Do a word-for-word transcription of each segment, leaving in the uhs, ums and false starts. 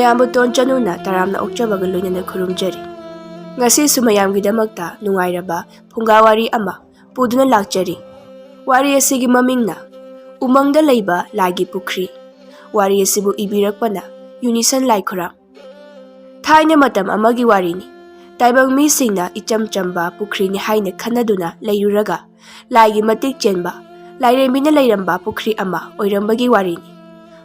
ꯅꯥꯝꯕꯨꯇꯣꯟ ꯆꯅꯨꯅ ꯇꯔꯥꯝꯅ ꯑꯣꯛꯆꯕꯒ ꯂꯣꯏꯅꯅ ꯈꯨꯔꯨꯝꯖꯔꯤ꯫ ꯉꯁꯤꯁꯨ ꯃꯌꯥꯝꯒꯤꯗꯃꯛꯇ ꯅꯨꯡꯉꯥꯏꯔꯕ ꯐꯨꯡꯒꯥ ꯋꯥꯔꯤ ꯑꯃ ꯄꯨꯗꯨꯅ ꯂꯥꯛꯆꯔꯤ꯫ ꯋꯥꯔꯤ ꯑꯁꯤꯒꯤ ꯃꯃꯤꯡꯅ ꯎꯃꯪꯗ ꯂꯩꯕ ꯂꯥꯏꯒꯤ ꯄꯨꯈ꯭ꯔꯤ꯫ ꯋꯥꯔꯤ ꯑꯁꯤꯕꯨ ꯏꯕꯤꯔꯛꯄꯅ ꯌꯨꯅꯤꯁꯟ ꯂꯥꯏꯈꯨꯔꯥꯝ꯫ ꯊꯥꯏꯅ ꯃꯇꯝ ꯑꯃꯒꯤ ꯋꯥꯔꯤꯅꯤ꯫ ꯇꯥꯏꯕꯪ ꯃꯤꯁꯤꯡꯅ ꯏꯆꯝ ꯆꯝꯕ ꯄꯨꯈ꯭ꯔꯤꯅꯤ ꯍꯥꯏꯅ ꯈꯟꯅꯗꯨꯅ ꯂꯩꯔꯨꯔꯒ, ꯂꯥꯏꯒꯤ ꯃꯇꯤꯛ ꯆꯦꯟꯕ ꯂꯥꯏꯔꯦꯝꯕꯤꯅ ꯂꯩꯔꯝꯕ ꯄꯨꯈ꯭ꯔꯤ ꯑꯃ ꯑꯣꯏꯔꯝꯕꯒꯤ ꯋꯥꯔꯤꯅꯤ꯫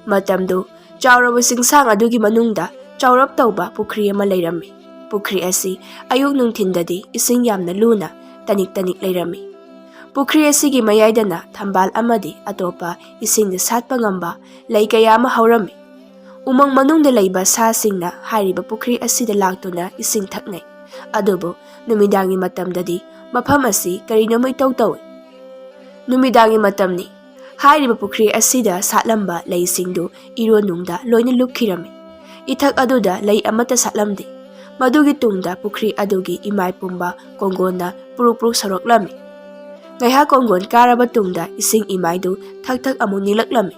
ꯃꯇꯝꯗꯨ ꯆꯥꯎꯔꯕ ꯆꯤꯡꯁꯥꯡ ꯑꯗꯨꯒꯤ ꯃꯅꯨꯡꯗ ꯆꯥꯎꯔꯞ ꯇꯧꯕ ꯄꯨꯈ꯭ꯔꯤ ꯑꯃ ꯂꯩꯔꯝꯃꯤ꯫ ꯄꯨꯈ꯭ꯔꯤ ꯑꯁꯤ ꯑꯌꯨꯛ ꯅꯨꯡꯊꯤꯟꯗꯗꯤ ꯏꯁꯤꯡ ꯌꯥꯝꯅ ꯂꯨꯅ ꯇꯅꯤꯛ ꯇꯅꯤꯛ ꯂꯩꯔꯝꯃꯤ꯫ ꯄꯨꯈ꯭ꯔꯤ ꯑꯁꯤꯒꯤ ꯃꯌꯥꯏꯗꯅ ꯊꯝꯕꯥꯜ ꯑꯃꯗꯤ ꯑꯇꯣꯞꯄ ꯏꯁꯤꯡꯗ ꯁꯥꯠꯄ ꯉꯝꯕ ꯂꯩ ꯀꯌꯥ ꯑꯃ ꯍꯧꯔꯝꯃꯤ꯫ ꯎꯃꯪ ꯃꯅꯨꯡꯗ ꯂꯩꯕ ꯁꯥꯁꯤꯡꯅ ꯍꯥꯏꯔꯤꯕ ꯄꯨꯈ꯭ꯔꯤ ꯑꯁꯤꯗ ꯂꯥꯛꯇꯨꯅ ꯏꯁꯤꯡ ꯊꯛꯅꯩ꯫ ꯑꯗꯨꯕꯨ ꯅꯨꯃꯤꯗꯥꯡꯒꯤ ꯃꯇꯝꯗꯗꯤ ꯃꯐꯝ ꯑꯁꯤ ꯀꯔꯤꯅꯣꯃ ꯏꯇꯧ ꯇꯧꯏ꯫ ꯅꯨꯃꯤꯗꯥꯡꯒꯤ ꯃꯇꯝꯅꯤ꯫ ꯍꯥꯏꯔꯤꯕ ꯄꯨꯈ꯭ꯔꯤ ꯑꯁꯤꯗ ꯁꯥꯠꯂꯝꯕ ꯂꯩꯁꯤꯡꯗꯨ ꯏꯔꯣ ꯅꯨꯡꯗ ꯂꯣꯏꯅ ꯂꯨꯞꯈꯤꯔꯝꯃꯤ꯫ ꯏꯊꯛ ꯑꯗꯨꯗ ꯂꯩ ꯑꯃꯠꯇ ꯁꯥꯠꯂꯝꯗꯦ꯫ ꯃꯗꯨꯒꯤ ꯇꯨꯡꯗ ꯄꯨꯈ꯭ꯔꯤ ꯑꯗꯨꯒꯤ ꯏꯃꯥꯏ ꯄꯨꯝꯕ ꯀꯣꯡꯒꯣꯟꯅ ꯄꯨꯔꯨꯛ ꯄꯨꯔꯨꯛ ꯁꯧꯔꯛꯂꯝꯃꯤ꯫ ꯉꯥꯏꯍꯥꯛ ꯀꯣꯡꯒꯣꯟ ꯀꯥꯔꯕ ꯇꯨꯡꯗ ꯏꯁꯤꯡ ꯏꯃꯥꯏꯗꯨ ꯊꯛ ꯊꯛ ꯑꯃꯨꯛ ꯅꯤꯛꯂꯛꯂꯝꯃꯤ꯫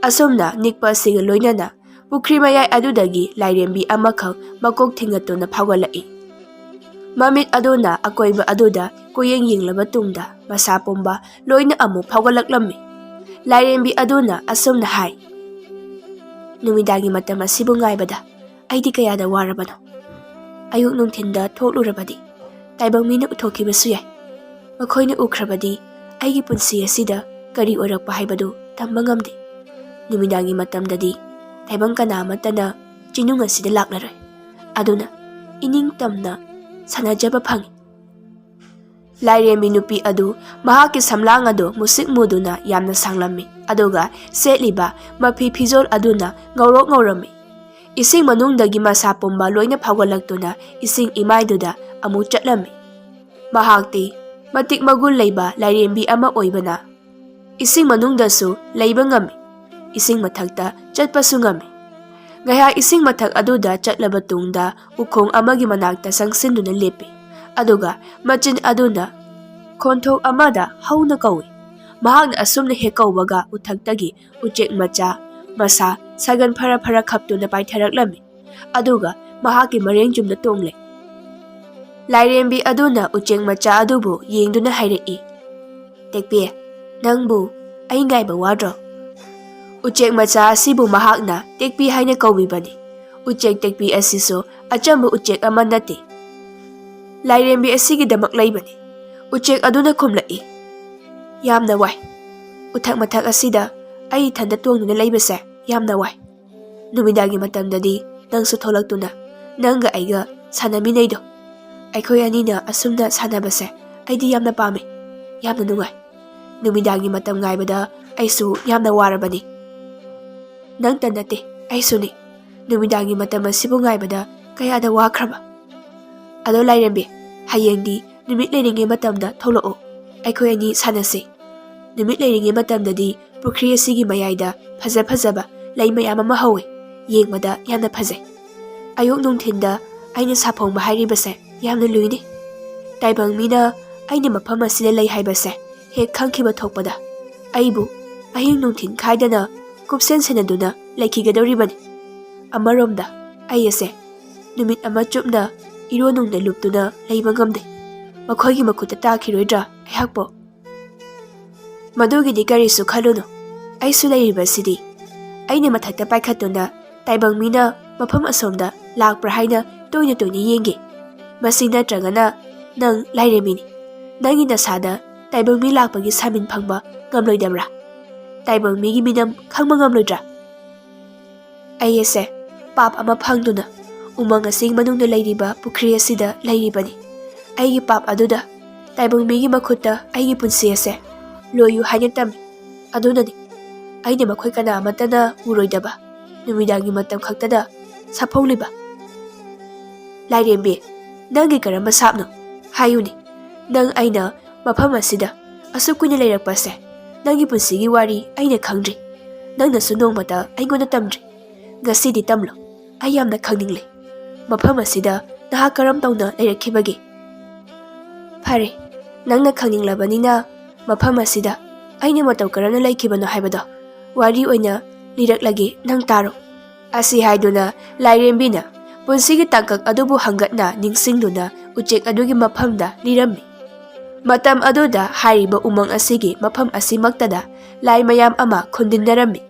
ꯑꯁꯨꯝꯅ ꯅꯤꯛꯄ ꯑꯁꯤꯒ ꯂꯣꯏꯅꯅ ꯄꯨꯈ꯭ꯔꯤ ꯃꯌꯥꯏ ꯑꯗꯨꯗꯒꯤ ꯂꯥꯏꯔꯦꯝꯕꯤ ꯑꯃꯈꯛ ꯃꯀꯣꯛ ꯊꯤꯡꯒꯠꯇꯨꯅ ꯐꯥꯎꯒꯠꯂꯛꯏ꯫ ꯃꯃꯤꯠ ꯑꯗꯨꯅ ꯑꯀꯣꯏꯕ ꯑꯗꯨꯗ ꯀꯣꯌꯦꯡ ꯌꯦꯡꯂꯕ ꯇꯨꯡꯗ ꯃꯁꯥ ꯄꯨꯝꯕ ꯂꯣꯏꯅ ꯑꯃꯨꯛ ꯐꯥꯎꯒꯠꯂꯛꯂꯝꯃꯤ꯫ ꯂꯥꯏꯔꯦꯝꯕꯤ ꯑꯗꯨꯅ ꯑꯁꯨꯝꯅ ꯍꯥꯏ, "ꯅꯨꯃꯤꯗꯥꯡꯒꯤ ꯃꯇꯝ ꯑꯁꯤꯕꯨ ꯉꯥꯏꯕꯗ ꯑꯩꯗꯤ ꯀꯌꯥꯗ ꯋꯥꯔꯕꯅꯣ꯫ ꯑꯌꯨꯛ ꯅꯨꯡꯊꯤꯟꯗ ꯊꯣꯛꯂꯨꯔꯕꯗꯤ ꯇꯥꯏꯕꯪ ꯃꯤꯅ ꯎꯊꯣꯛꯈꯤꯕꯁꯨ ꯌꯥꯏ꯫ ꯃꯈꯣꯏꯅ ꯎꯈ꯭ꯔꯕꯗꯤ ꯑꯩꯒꯤ ꯄꯨꯟꯁꯤ ꯑꯁꯤꯗ ꯀꯔꯤ ꯑꯣꯏꯔꯛꯄ ꯍꯥꯏꯕꯗꯨ ꯇꯝꯕ ꯉꯝꯗꯦ꯫ ꯅꯨꯃꯤꯗꯥꯡꯒꯤ ꯃꯇꯝꯗꯗꯤ ꯇꯥꯏꯕꯪ ꯀꯅꯥ ꯑꯃꯠꯇꯅ ꯆꯤꯅꯨꯡ ꯑꯁꯤꯗ ꯂꯥꯛꯂꯔꯣꯏ꯫ ꯑꯗꯨꯅ ꯏꯅꯤꯡ ꯇꯝꯅ ꯁꯥꯟꯅꯖꯕ ꯐꯪꯏ꯫" ꯂꯥꯏꯔꯦꯝꯕꯤ ꯅꯨꯄꯤ ꯑꯗꯨ ꯃꯍꯥꯛꯀꯤ ꯁꯝꯂꯥꯡ ꯑꯗꯨ ꯃꯨꯁꯤꯛ ꯃꯨꯗꯨꯅ ꯌꯥꯝꯅ ꯁꯥꯡꯂꯝꯃꯤ, ꯑꯗꯨꯒ ꯁꯦꯠꯂꯤꯕ ꯃꯐꯤ ꯐꯤꯖꯣꯜ ꯑꯗꯨꯅ ꯉꯧꯔꯣꯛ ꯉꯧꯔꯝꯃꯤ꯫ ꯏꯁꯤꯡ ꯃꯅꯨꯡꯗꯒꯤ ꯃꯁꯥ ꯄꯨꯝꯕ ꯂꯣꯏꯅ ꯐꯥꯎꯒꯠꯂꯛꯇꯨꯅ ꯏꯁꯤꯡ ꯏꯃꯥꯏꯗꯨꯗ ꯑꯃꯨꯛ ꯆꯠꯂꯝꯃꯤ꯫ ꯃꯍꯥꯛꯇꯤ ꯃꯇꯤꯛ ꯃꯒꯨꯟ ꯂꯩꯕ ꯂꯥꯏꯔꯦꯝꯕꯤ ꯑꯃ ꯑꯣꯏꯕꯅ ꯏꯁꯤꯡ ꯃꯅꯨꯡꯗꯁꯨ ꯂꯩꯕ ꯉꯝꯃꯤ, ꯏꯁꯤꯡ ꯃꯊꯛꯇ ꯆꯠꯄꯁꯨ ꯉꯝꯃꯤ꯫ ꯉꯥꯏꯍꯥꯛ ꯏꯁꯤꯡ ꯃꯊꯛ ꯑꯗꯨꯗ ꯆꯠꯂꯕ ꯇꯨꯡꯗ ꯎꯈꯣꯡ ꯑꯃꯒꯤ ꯃꯅꯥꯛꯇ ꯆꯪꯁꯤꯟꯗꯨꯅ ꯂꯦꯞꯄꯤ, ꯑꯗꯨꯒ ꯃꯆꯤꯟ ꯑꯗꯨꯅ ꯈꯣꯟꯊꯣꯛ ꯑꯃꯗ ꯍꯧꯅ ꯀꯧꯏ꯫ ꯃꯍꯥꯛꯅ ꯑꯁꯨꯝꯅ ꯍꯦꯛ ꯀꯧꯕꯒ ꯎꯊꯛꯇꯒꯤ ꯎꯆꯦꯛ ꯃꯆꯥ ꯃꯁꯥ ꯁꯥꯒꯟ ꯐꯔ ꯐꯔ ꯈꯞꯇꯨꯅ ꯄꯥꯏꯊꯔꯛꯂꯝꯃꯤ꯫ ꯑꯗꯨꯒ ꯃꯍꯥꯛꯀꯤ ꯃꯔꯦꯡ ꯆꯨꯝꯅ ꯇꯣꯡꯂꯦ꯫ ꯂꯥꯏꯔꯦꯝꯕꯤ ꯑꯗꯨꯅ ꯎꯆꯦꯛ ꯃꯆꯥ ꯑꯗꯨꯕꯨ ꯌꯦꯡꯗꯨꯅ ꯍꯥꯏꯔꯛꯏ, "ꯇꯦꯛꯄꯤ, ꯅꯪꯕꯨ ꯑꯩ ꯉꯥꯏꯕ ꯋꯥꯗ꯭ꯔꯣ?" ꯎꯆꯦꯛ ꯃꯆꯥ ꯑꯁꯤꯕꯨ ꯃꯍꯥꯛꯅ ꯇꯦꯛꯄꯤ ꯍꯥꯏꯅ ꯀꯧꯕꯤꯕꯅꯤ꯫ ꯎꯆꯦꯛ ꯇꯦꯛꯄꯤ ꯑꯁꯤꯁꯨ ꯑꯆꯝꯕ ꯎꯆꯦꯛ ꯑꯃ ꯅꯠꯇꯦ꯫ ꯂꯥꯏꯔꯦꯝꯕꯤ ꯑꯁꯤꯒꯤꯗꯃꯛ ꯂꯩꯕꯅꯤ꯫ ꯎꯆꯦꯛ ꯑꯗꯨꯅ ꯈꯨꯝꯂꯛꯏ, "ꯌꯥꯝꯅ ꯋꯥꯏ꯫ ꯎꯊꯛ ꯃꯊꯛ ꯑꯁꯤꯗ ꯑꯩ ꯏꯊꯟꯇ ꯇꯣꯡꯗꯨꯅ ꯂꯩꯕꯁꯦ ꯌꯥꯝꯅ ꯋꯥꯏ꯫ ꯅꯨꯃꯤꯗꯥꯡꯒꯤ ꯃꯇꯝꯗꯗꯤ ꯅꯪꯁꯨ ꯊꯣꯛꯂꯛꯇꯨꯅ ꯅꯪꯒ ꯑꯩꯒ ꯁꯥꯟꯅꯃꯤꯟꯅꯩꯗꯣ꯫ ꯑꯩꯈꯣꯏ ꯑꯅꯤꯅ ꯑꯁꯨꯝꯅ ꯁꯥꯟꯅꯕꯁꯦ ꯑꯩꯗꯤ ꯌꯥꯝꯅ ꯄꯥꯝꯃꯦ, ꯌꯥꯝꯅ ꯅꯨꯡꯉꯥꯏ꯫ ꯅꯨꯃꯤꯗꯥꯡꯒꯤ ꯃꯇꯝ ꯉꯥꯏꯕꯗ ꯑꯩꯁꯨ ꯌꯥꯝꯅ ꯋꯥꯔꯕꯅꯤ꯫ ꯅꯪꯇ ꯅꯠꯇꯦ, ꯑꯩꯁꯨꯅꯤ꯫ ꯅꯨꯃꯤꯗꯥꯡꯒꯤ ꯃꯇꯝ ꯑꯁꯤꯕꯨ ꯉꯥꯏꯕꯗ ꯀꯌꯥꯗ ꯋꯥꯈ꯭ꯔꯕ꯫ ꯑꯗꯣ ꯂꯥꯏꯔꯦꯝꯕꯤ, ꯍꯌꯦꯡꯗꯤ ꯅꯨꯃꯤꯠ ꯂꯩꯔꯤꯉꯩ ꯃꯇꯝꯗ ꯊꯣꯛꯂꯛꯑꯣ, ꯑꯩꯈꯣꯏ ꯑꯅꯤ ꯁꯥꯟꯅꯁꯤ꯫ ꯅꯨꯃꯤꯠ ꯂꯩꯔꯤꯉꯩ ꯃꯇꯝꯗꯗꯤ ꯄꯨꯈ꯭ꯔꯤ ꯑꯁꯤꯒꯤ ꯃꯌꯥꯏꯗ ꯐꯖ ꯐꯖꯕ ꯂꯩ ꯃꯌꯥꯝ ꯑꯃ ꯍꯧꯋꯤ, ꯌꯦꯡꯕꯗ ꯌꯥꯝꯅ ꯐꯖꯩ꯫ ꯑꯌꯨꯛ ꯅꯨꯡꯊꯤꯟꯗ ꯑꯩꯅ ꯁꯥꯐꯣꯡꯕ ꯍꯥꯏꯔꯤꯕꯁꯦ ꯌꯥꯝꯅ ꯂꯨꯏꯅꯦ꯫ ꯇꯥꯏꯕꯪ ꯃꯤꯅ ꯑꯩꯅ ꯃꯐꯝ ꯑꯁꯤꯗ ꯂꯩ ꯍꯥꯏꯕꯁꯦ ꯍꯦꯛ ꯈꯪꯈꯤꯕ ꯊꯣꯛꯄꯗ ꯑꯩꯕꯨ ꯑꯍꯤꯡ ꯅꯨꯡꯊꯤꯟ ꯈꯥꯏꯗꯅ ꯀꯨꯞꯁꯦꯟ ꯁꯦꯟꯅꯗꯨꯅ ꯂꯩꯈꯤꯒꯗꯧꯔꯤꯕꯅꯤ꯫ ꯑꯃꯔꯣꯝꯗ ꯑꯩ ꯑꯁꯦ ꯅꯨꯃꯤꯠ ꯑꯃ ꯆꯨꯞꯅ ꯏꯔꯣ ꯅꯨꯡꯗ ꯂꯨꯞꯇꯨꯅ ꯂꯩꯕ ꯉꯝꯗꯦ꯫ ꯃꯈꯣꯏꯒꯤ ꯃꯈꯨꯠꯇ ꯇꯥꯈꯤꯔꯣꯏꯗ꯭ꯔꯥ ꯑꯩꯍꯥꯛꯄꯣ?" "ꯃꯗꯨꯒꯤꯗꯤ ꯀꯔꯤꯁꯨ ꯈꯜꯂꯨꯅꯨ, ꯑꯩꯁꯨ ꯂꯩꯔꯤꯕꯁꯤꯗꯤ꯫ ꯑꯩꯅ ꯃꯊꯛꯇ ꯄꯥꯏꯈꯠꯇꯨꯅ ꯇꯥꯏꯕꯪ ꯃꯤꯅ ꯃꯐꯝ ꯑꯁꯣꯝꯗ ꯂꯥꯛꯄ꯭ꯔꯥ ꯍꯥꯏꯅ ꯇꯣꯏꯅ ꯇꯣꯏꯅ ꯌꯦꯡꯒꯦ꯫ ꯃꯁꯤ ꯅꯠꯇ꯭ꯔꯒꯅ ꯅꯪ ꯂꯥꯏꯔꯦꯝꯕꯤꯅꯤ꯫ ꯅꯪꯒꯤ ꯅꯁꯥꯗ ꯇꯥꯏꯕꯪ ꯃꯤ ꯂꯥꯛꯄꯒꯤ ꯁꯥꯃꯤꯟ ꯐꯪꯕ ꯉꯝꯂꯣꯏꯗꯕ꯭ꯔꯥ? ꯇꯥꯏꯕꯪ ꯃꯤꯒꯤ ꯃꯤꯅꯝ ꯈꯪꯕ ꯉꯝꯂꯣꯏꯗ꯭ꯔꯥ?" "ꯑꯩ ꯑꯁꯦ ꯄꯥꯞ ꯑꯃ ꯐꯪꯗꯨꯅ ꯎꯃꯪ ꯑꯁꯤꯒꯤ ꯃꯅꯨꯡꯗ ꯂꯩꯔꯤꯕ ꯄꯨꯈ꯭ꯔꯤ ꯑꯁꯤꯗ ꯂꯩꯔꯤꯕꯅꯤ꯫ ꯑꯩꯒꯤ ꯄꯥꯞ ꯑꯗꯨꯗ ꯇꯥꯏꯕꯪ ꯃꯤꯒꯤ ꯃꯈꯨꯠꯇ ꯑꯩꯒꯤ ꯄꯨꯟꯁꯤ ꯑꯁꯦ ꯂꯣꯏꯌꯨ ꯍꯥꯏꯅ ꯇꯝꯃꯤ꯫ ꯑꯗꯨꯅꯅꯤ ꯑꯩꯅ ꯃꯈꯣꯏ ꯀꯅꯥ ꯑꯃꯠꯇꯅ ꯎꯔꯣꯏꯗꯕ ꯅꯨꯃꯤꯗꯥꯡꯒꯤ ꯃꯇꯝ ꯈꯛꯇꯗ ꯁꯥꯐꯣꯡꯂꯤꯕ꯫ ꯂꯥꯏꯔꯦꯝꯕꯤ, ꯅꯪꯒꯤ ꯀꯔꯝꯕ ꯁꯥꯞꯅꯣ? ꯍꯥꯏꯌꯨꯅꯦ, ꯅꯪ ꯑꯩꯅ ꯃꯐꯝ ꯑꯁꯤꯗ ꯑꯁꯨꯛ ꯀꯨꯏꯅ ꯂꯩꯔꯛꯄꯁꯦ, ꯅꯪꯒꯤ ꯄꯨꯟꯁꯤꯒꯤ ꯋꯥꯔꯤ ꯑꯩꯅ ꯈꯪꯗ꯭ꯔꯤ꯫ ꯅꯪꯅꯁꯨ ꯅꯣꯡꯃꯇ ꯑꯩꯉꯣꯟꯗ ꯇꯝꯗ꯭ꯔꯤ꯫ ꯉꯁꯤꯗꯤ ꯇꯝꯂꯣ꯫ ꯑꯩ ꯌꯥꯝꯅ ꯈꯪꯅꯤꯡꯂꯦ꯫ ꯃꯐꯝ ꯑꯁꯤꯗ ꯅꯍꯥꯛ ꯀꯔꯝ ꯇꯧꯅ ꯂꯩꯔꯛꯈꯤꯕꯒꯦ?" "ꯐꯔꯦ, ꯅꯪꯅ ꯈꯪꯅꯤꯡꯂꯕꯅꯤꯅ ꯃꯐꯝ ꯑꯁꯤꯗ ꯑꯩꯅ ꯃꯇꯧ ꯀꯔꯝꯅ ꯂꯩꯈꯤꯕꯅꯣ ꯍꯥꯏꯕꯗꯣ ꯋꯥꯔꯤ ꯑꯣꯏꯅ ꯂꯤꯔꯛꯂꯒꯦ, ꯅꯪ ꯇꯥꯔꯣ꯫ ꯑꯁꯤ ꯍꯥꯏꯗꯨꯅ ꯂꯥꯏꯔꯦꯝꯕꯤꯅ ꯄꯨꯟꯁꯤꯒꯤ ꯇꯥꯡꯀꯛ ꯑꯗꯨꯕꯨ ꯍꯪꯒꯠꯅ ꯅꯤꯡꯁꯤꯡꯗꯨꯅ ꯎꯆꯦꯛ ꯑꯗꯨꯒꯤ ꯃꯐꯝꯗ ꯂꯤꯔꯝꯃꯤ꯫ ꯃꯇꯝ ꯑꯗꯨꯗ ꯍꯥꯏꯔꯤꯕ ꯎꯃꯪ ꯑꯁꯤꯒꯤ ꯃꯐꯝ ꯑꯁꯤꯃꯛꯇꯗ ꯂꯥꯏ ꯃꯌꯥꯝ ꯑꯃ ꯈꯨꯟꯗꯤꯟꯅꯔꯝꯃꯤ꯫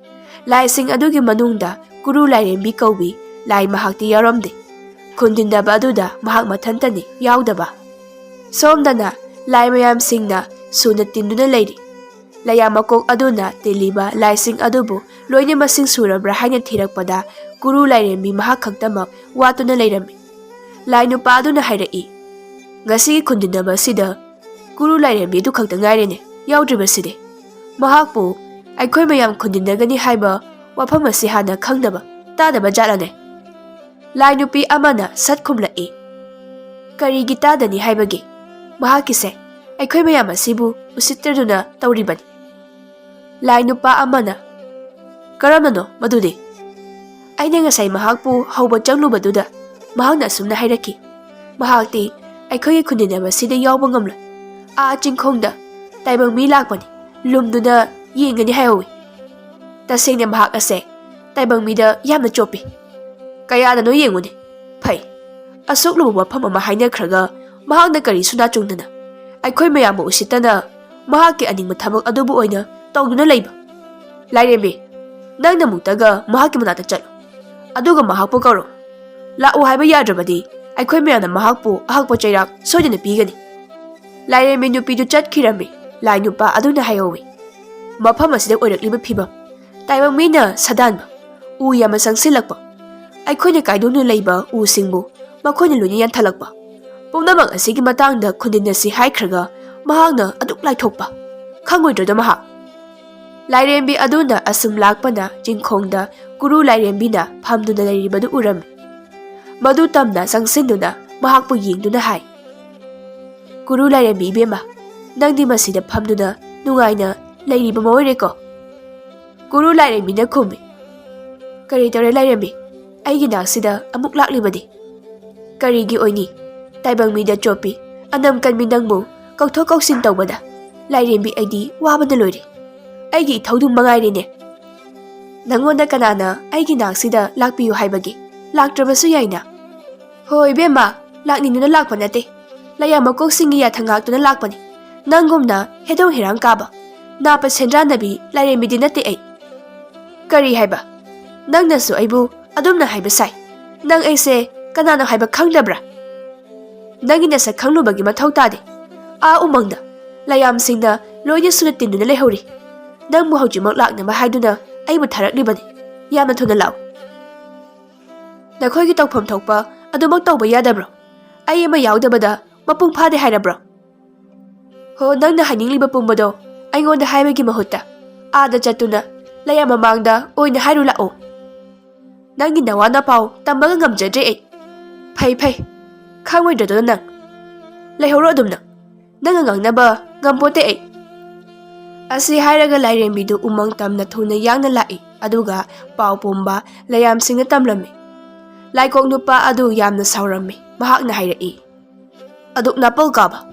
ꯂꯥꯏꯁꯤꯡ ꯑꯗꯨꯒꯤ ꯃꯅꯨꯡꯗ ꯀꯨꯔꯨ ꯂꯥꯏꯔꯦꯝꯕꯤ ꯀꯧꯕꯤ ꯂꯥꯏ ꯃꯍꯥꯛꯇꯤ ꯌꯥꯎꯔꯝꯗꯦ꯫ ꯈꯨꯟꯗꯤꯟꯅꯕ ꯑꯗꯨꯗ ꯃꯍꯥꯛ ꯃꯊꯟꯇꯅꯤ ꯌꯥꯎꯗꯕ꯫ ꯁꯣꯝꯗꯅ ꯂꯥꯏ ꯃꯌꯥꯝꯁꯤꯡꯅ ꯁꯨꯅ ꯇꯤꯟꯗꯨꯅ ꯂꯩꯔꯤ꯫ ꯂꯩꯌꯥꯝ ꯃꯀꯣꯛ ꯑꯗꯨꯅ ꯇꯤꯜꯂꯤꯕ ꯂꯥꯏꯁꯤꯡ ꯑꯗꯨꯕꯨ ꯂꯣꯏꯅ ꯃꯁꯤꯡ ꯁꯨꯔꯕ꯭ꯔꯥ ꯍꯥꯏꯅ ꯊꯤꯔꯛꯄꯗ ꯀꯨꯔꯨ ꯂꯥꯏꯔꯦꯝꯕꯤ ꯃꯍꯥꯛ ꯈꯛꯇꯃꯛ ꯋꯥꯠꯇꯨꯅ ꯂꯩꯔꯝꯃꯤ꯫ ꯂꯥꯏ ꯅꯨꯄꯥ ꯑꯗꯨꯅ ꯍꯥꯏꯔꯛꯏ, "ꯉꯁꯤꯒꯤ ꯈꯨꯟꯗꯤꯟꯅꯕ ꯑꯁꯤꯗ ꯀꯨꯔꯨ ꯂꯥꯏꯔꯦꯝꯕꯤ ꯑꯗꯨ ꯈꯛꯇ ꯉꯥꯏꯔꯦꯅꯦ ꯌꯥꯎꯗ꯭ꯔꯤꯕꯁꯤꯗꯤ꯫ ꯃꯍꯥꯛꯄꯨ ꯑꯩꯈꯣꯏ ꯃꯌꯥꯝ ꯈꯨꯟꯗꯤꯟꯅꯒꯅꯤ ꯍꯥꯏꯕ ꯋꯥꯐꯝ ꯑꯁꯤ ꯍꯥꯟꯅ ꯈꯪꯗꯕ ꯇꯥꯗꯕ ꯖꯥꯠꯂꯅꯦ?" ꯂꯥꯏ ꯅꯨꯄꯤ ꯑꯃꯅ ꯁꯠ ꯈꯨꯝꯂꯛꯏ, "ꯀꯔꯤꯒꯤ ꯇꯥꯗꯅꯤ ꯍꯥꯏꯕꯒꯦ? ꯃꯍꯥꯛꯀꯤꯁꯦ ꯑꯩꯈꯣꯏ ꯃꯌꯥꯝ ꯑꯁꯤꯕꯨ ꯎꯁꯤꯠꯇꯗꯨꯅ ꯇꯧꯔꯤꯕꯅꯤ꯫" ꯂꯥꯏ ꯅꯨꯄꯥ ꯑꯃꯅ, "ꯀꯔꯝꯅꯅꯣ ꯃꯗꯨꯗꯤ?" "ꯑꯩꯅ ꯉꯁꯥꯏ ꯃꯍꯥꯛꯄꯨ ꯍꯧꯕ ꯆꯪꯂꯨꯕꯗꯨꯗ ꯃꯍꯥꯛꯅ ꯑꯁꯨꯝꯅ ꯍꯥꯏꯔꯛꯈꯤ, 'ꯃꯍꯥꯛꯇꯤ ꯑꯩꯈꯣꯏꯒꯤ ꯈꯨꯟꯗꯤꯟꯅꯕꯁꯤꯗ ꯌꯥꯎꯕ ꯉꯝꯂꯣꯏ꯫ ꯑꯥ ꯆꯤꯡꯈꯣꯡꯗ ꯇꯥꯏꯕꯪ ꯃꯤ ꯂꯥꯛꯄꯅꯤ, ꯂꯨꯝꯗꯨꯅ ꯌꯦꯡꯒꯅꯤ ꯍꯥꯏꯍꯧꯋꯤ꯫ ꯇꯁꯦꯡꯅ ꯃꯍꯥꯛ ꯑꯁꯦ ꯇꯥꯏꯕꯪ ꯃꯤꯗ ꯌꯥꯝꯅ ꯆꯣꯞꯄꯤ꯫ ꯀꯌꯥꯗꯅꯣ ꯌꯦꯡꯉꯨꯅꯦ꯫ ꯐꯩ, ꯑꯁꯨꯛ ꯂꯨꯕ ꯋꯥꯐꯝ ꯑꯃ ꯍꯥꯏꯅꯈ꯭ꯔꯒ ꯃꯍꯥꯛꯅ ꯀꯔꯤ ꯁꯨꯅꯥ ꯆꯨꯡꯗꯅ ꯑꯩꯈꯣꯏ ꯃꯌꯥꯝꯕꯨ ꯎꯁꯤꯠꯇꯅ ꯃꯍꯥꯛꯀꯤ ꯑꯅꯤꯡꯕ ꯊꯕꯛ ꯑꯗꯨꯕꯨ ꯑꯣꯏꯅ ꯇꯧꯗꯨꯅ ꯂꯩꯕ? ꯂꯥꯏꯔꯦꯝꯕꯤ, ꯅꯪꯅ ꯑꯃꯨꯛꯇꯒ ꯃꯍꯥꯛꯀꯤ ꯃꯅꯥꯛꯇ ꯆꯠꯂꯨ꯫ ꯑꯗꯨꯒ ꯃꯍꯥꯛꯄꯨ ꯀꯧꯔꯣ꯫ ꯂꯥꯛꯎ ꯍꯥꯏꯕ ꯌꯥꯗ꯭ꯔꯕꯗꯤ ꯑꯩꯈꯣꯏ ꯃꯌꯥꯝꯅ ꯃꯍꯥꯛꯄꯨ ꯑꯍꯛꯄ ꯆꯩꯔꯥꯛ ꯁꯣꯏꯗꯅ ꯄꯤꯒꯅꯤ꯫" ꯂꯥꯏꯔꯦꯝꯕꯤ ꯅꯨꯄꯤꯗꯨ ꯆꯠꯈꯤꯔꯝꯃꯤ꯫ ꯂꯥꯏ ꯅꯨꯄꯥ ꯑꯗꯨꯅ ꯍꯥꯏꯍꯧꯋꯤ, "ꯃꯐꯝ ꯑꯁꯤꯗ ꯑꯣꯏꯔꯛꯂꯤꯕ ꯐꯤꯕꯝ, ꯇꯥꯏꯕꯪ ꯃꯤꯅ ꯁꯥꯗꯥꯟꯕ, ꯎ ꯌꯥꯝꯅ ꯆꯪꯁꯤꯜꯂꯛꯄ, ꯑꯩꯈꯣꯏꯅ ꯀꯥꯏꯗꯣꯛꯅ ꯂꯩꯕ ꯎꯁꯤꯡꯕꯨ ꯃꯈꯣꯏꯅ ꯂꯣꯏꯅ ꯌꯥꯟꯊꯠꯂꯛꯄ, ꯄꯨꯝꯅꯃꯛ ꯑꯁꯤꯒꯤ ꯃꯇꯥꯡꯗ ꯈꯨꯟꯗꯤꯟꯅꯁꯤ ꯍꯥꯏꯈ꯭ꯔꯒ ꯃꯍꯥꯛꯅ ꯑꯗꯨꯛ ꯂꯥꯏꯊꯣꯛꯄ, ꯈꯪꯉꯣꯏꯗ꯭ꯔꯗ ꯃꯍꯥꯛ?" ꯂꯥꯏꯔꯦꯝꯕꯤ ꯑꯗꯨꯅ ꯑꯁꯨꯝ ꯂꯥꯛꯄꯅ ꯆꯤꯡꯈꯣꯡꯗ ꯀꯨꯔꯨ ꯂꯥꯏꯔꯦꯝꯕꯤꯅ ꯐꯝꯗꯨꯅ ꯂꯩꯔꯤꯕꯗꯨ ꯎꯔꯝꯃꯤ꯫ ꯃꯗꯨ ꯇꯝꯅ ꯆꯪꯁꯤꯟꯗꯨꯅ ꯃꯍꯥꯛꯄꯨ ꯌꯦꯡꯗꯨꯅ ꯍꯥꯏ, "ꯀꯨꯔꯨ ꯂꯥꯏꯔꯦꯝꯕꯤ ꯏꯕꯦꯝꯃ, ꯅꯪꯗꯤ ꯃꯁꯤꯗ ꯐꯝꯗꯨꯅ ꯅꯨꯡꯉꯥꯏꯅ ꯂꯩꯔꯤꯕ ꯃꯑꯣꯏꯔꯦꯀꯣ?" ꯀꯨꯔꯨ ꯂꯥꯏꯔꯦꯝꯕꯤꯅ ꯈꯨꯝꯃꯤ, "ꯀꯔꯤ ꯇꯧꯔꯦ ꯂꯥꯏꯔꯦꯝꯕꯤ? ꯑꯩꯒꯤ ꯅꯥꯛꯁꯤꯗ ꯑꯃꯨꯛ ꯂꯥꯛꯂꯤꯕꯗꯤ?" "ꯀꯔꯤꯒꯤ ꯑꯣꯏꯅꯤ? ꯇꯥꯏꯕꯪ ꯃꯤꯗ ꯆꯣꯞꯄꯤ, ꯑꯅꯝ ꯀꯟꯕꯤ ꯅꯪꯕꯨ ꯀꯧꯊꯣꯛ ꯀꯧꯁꯤꯟ ꯇꯧꯕꯗ ꯂꯥꯏꯔꯦꯝꯕꯤ ꯑꯩꯗꯤ ꯋꯥꯕꯅ ꯂꯣꯏꯔꯦ꯫ ꯑꯩꯒꯤ ꯏꯊꯧꯗꯨ ꯃꯉꯥꯏꯔꯦꯅꯦ꯫" ꯅꯪꯉꯣꯟꯗ ꯀꯅꯥꯅ ꯑꯩꯒꯤ ꯅꯥꯛꯁꯤꯗ ꯂꯥꯛꯄꯤꯌꯨ ꯍꯥꯏꯕꯒꯦ? ꯂꯥꯛꯇ꯭ꯔꯕꯁꯨ ꯌꯥꯏꯅ꯫ ꯍꯣꯏ ꯏꯕꯦꯝꯃ, ꯂꯥꯛꯅꯤꯡꯗꯨꯅ ꯂꯥꯛꯄ ꯅꯠꯇꯦ꯫ ꯂꯩꯌꯥꯝ ꯃꯀꯣꯛꯁꯤꯡꯒꯤ ꯌꯥꯊꯪ ꯉꯥꯛꯇꯨꯅ ꯂꯥꯛꯄꯅꯤ꯫ ꯅꯪꯒꯨꯝꯅ ꯍꯦꯗꯣꯡ ꯍꯦꯔꯥꯡ ꯀꯥꯕ, ꯅꯥꯄ ꯁꯦꯟꯗ꯭ꯔꯥꯟꯅꯕꯤ ꯂꯥꯏꯔꯦꯝꯕꯤꯗꯤ ꯅꯠꯇꯦ ꯑꯩ꯫ ꯀꯔꯤ ꯍꯥꯏꯕ? ꯅꯪꯅꯁꯨ ꯑꯩꯕꯨ ꯑꯗꯨꯝꯅ ꯍꯥꯏꯕ ꯁꯥꯏ꯫ ꯅꯪ ꯑꯩꯁꯦ ꯀꯅꯥꯅꯣ ꯍꯥꯏꯕ ꯈꯪꯗꯕ꯭ꯔꯥ? ꯅꯪꯒꯤ ꯅꯁꯛ ꯈꯪꯂꯨꯕꯒꯤ ꯃꯊꯧ ꯇꯥꯗꯦ꯫ ꯑꯥ ꯎꯃꯪꯗ ꯂꯩꯌꯥꯝꯁꯤꯡꯅ ꯂꯣꯏꯅ ꯁꯨꯅ ꯇꯤꯟꯗꯨꯅ ꯂꯩꯍꯧꯔꯤ꯫ ꯅꯪꯕꯨ ꯍꯧꯖꯤꯛꯃꯛ ꯂꯥꯛꯅꯕ ꯍꯥꯏꯗꯨꯅ ꯑꯩꯕꯨ ꯊꯥꯔꯛꯂꯤꯕꯅꯤ꯫ ꯌꯥꯝꯅ ꯊꯨꯅ ꯂꯥꯛꯎ꯫ ꯅꯈꯣꯏꯒꯤ ꯇꯧꯐꯝ ꯊꯣꯛꯄ ꯑꯗꯨꯃꯛ ꯇꯧꯕ ꯌꯥꯗꯕ꯭ꯔꯣ? ꯑꯩ ꯑꯃ ꯌꯥꯎꯗꯕꯗ ꯃꯄꯨꯡ ꯐꯥꯗꯦ ꯍꯥꯏꯔꯕ꯭ꯔꯣ? ꯍꯣ, ꯅꯪꯅ ꯍꯥꯏꯅꯤꯡꯂꯤꯕ ꯄꯨꯝꯕꯗꯣ ꯑꯩꯉꯣꯟꯗ ꯍꯥꯏꯕꯒꯤ ꯃꯍꯨꯠꯇ ꯑꯥꯗ ꯆꯠꯇꯨꯅ ꯂꯩꯌꯥꯝ ꯃꯃꯥꯡꯗ ꯑꯣꯏꯅ ꯍꯥꯏꯔꯨ ꯂꯥꯛꯑꯣ꯫ ꯅꯪꯒꯤ ꯅꯋꯥ ꯅꯄꯥꯎ ꯇꯝꯕꯒ ꯉꯝꯖꯗ꯭ꯔꯦ ꯑꯩ꯫ ꯐꯩ, ꯐꯩ꯫ ꯈꯪꯉꯣꯏꯗ꯭ꯔꯗꯨꯅ ꯅꯪ꯫ ꯂꯩꯍꯧꯔꯣ ꯑꯗꯨꯝ ꯅꯪ꯫ ꯅꯪꯅ ꯉꯥꯡꯅꯕ ꯉꯝꯄꯣꯠꯇꯦ ꯑꯩ꯫ ꯑꯁꯤ ꯍꯥꯏꯔꯒ ꯂꯥꯏꯔꯦꯝꯕꯤꯗꯨ ꯎꯃꯪ ꯇꯝꯅ ꯊꯨꯅ ꯌꯥꯡꯅ ꯂꯥꯛꯏ, ꯑꯗꯨꯒ ꯄꯥꯎ ꯄꯨꯝꯕ ꯂꯩꯌꯥꯝꯁꯤꯡꯅ ꯇꯝꯂꯝꯃꯤ꯫ ꯂꯥꯏꯀꯣꯛ ꯅꯨꯄꯥ ꯑꯗꯨ ꯌꯥꯝꯅ ꯁꯥꯎꯔꯝꯃꯤ꯫ ꯃꯍꯥꯛꯅ ꯍꯥꯏꯔꯛꯏ, "ꯑꯗꯨꯛ ꯅꯥꯄꯜ ꯀꯥꯕ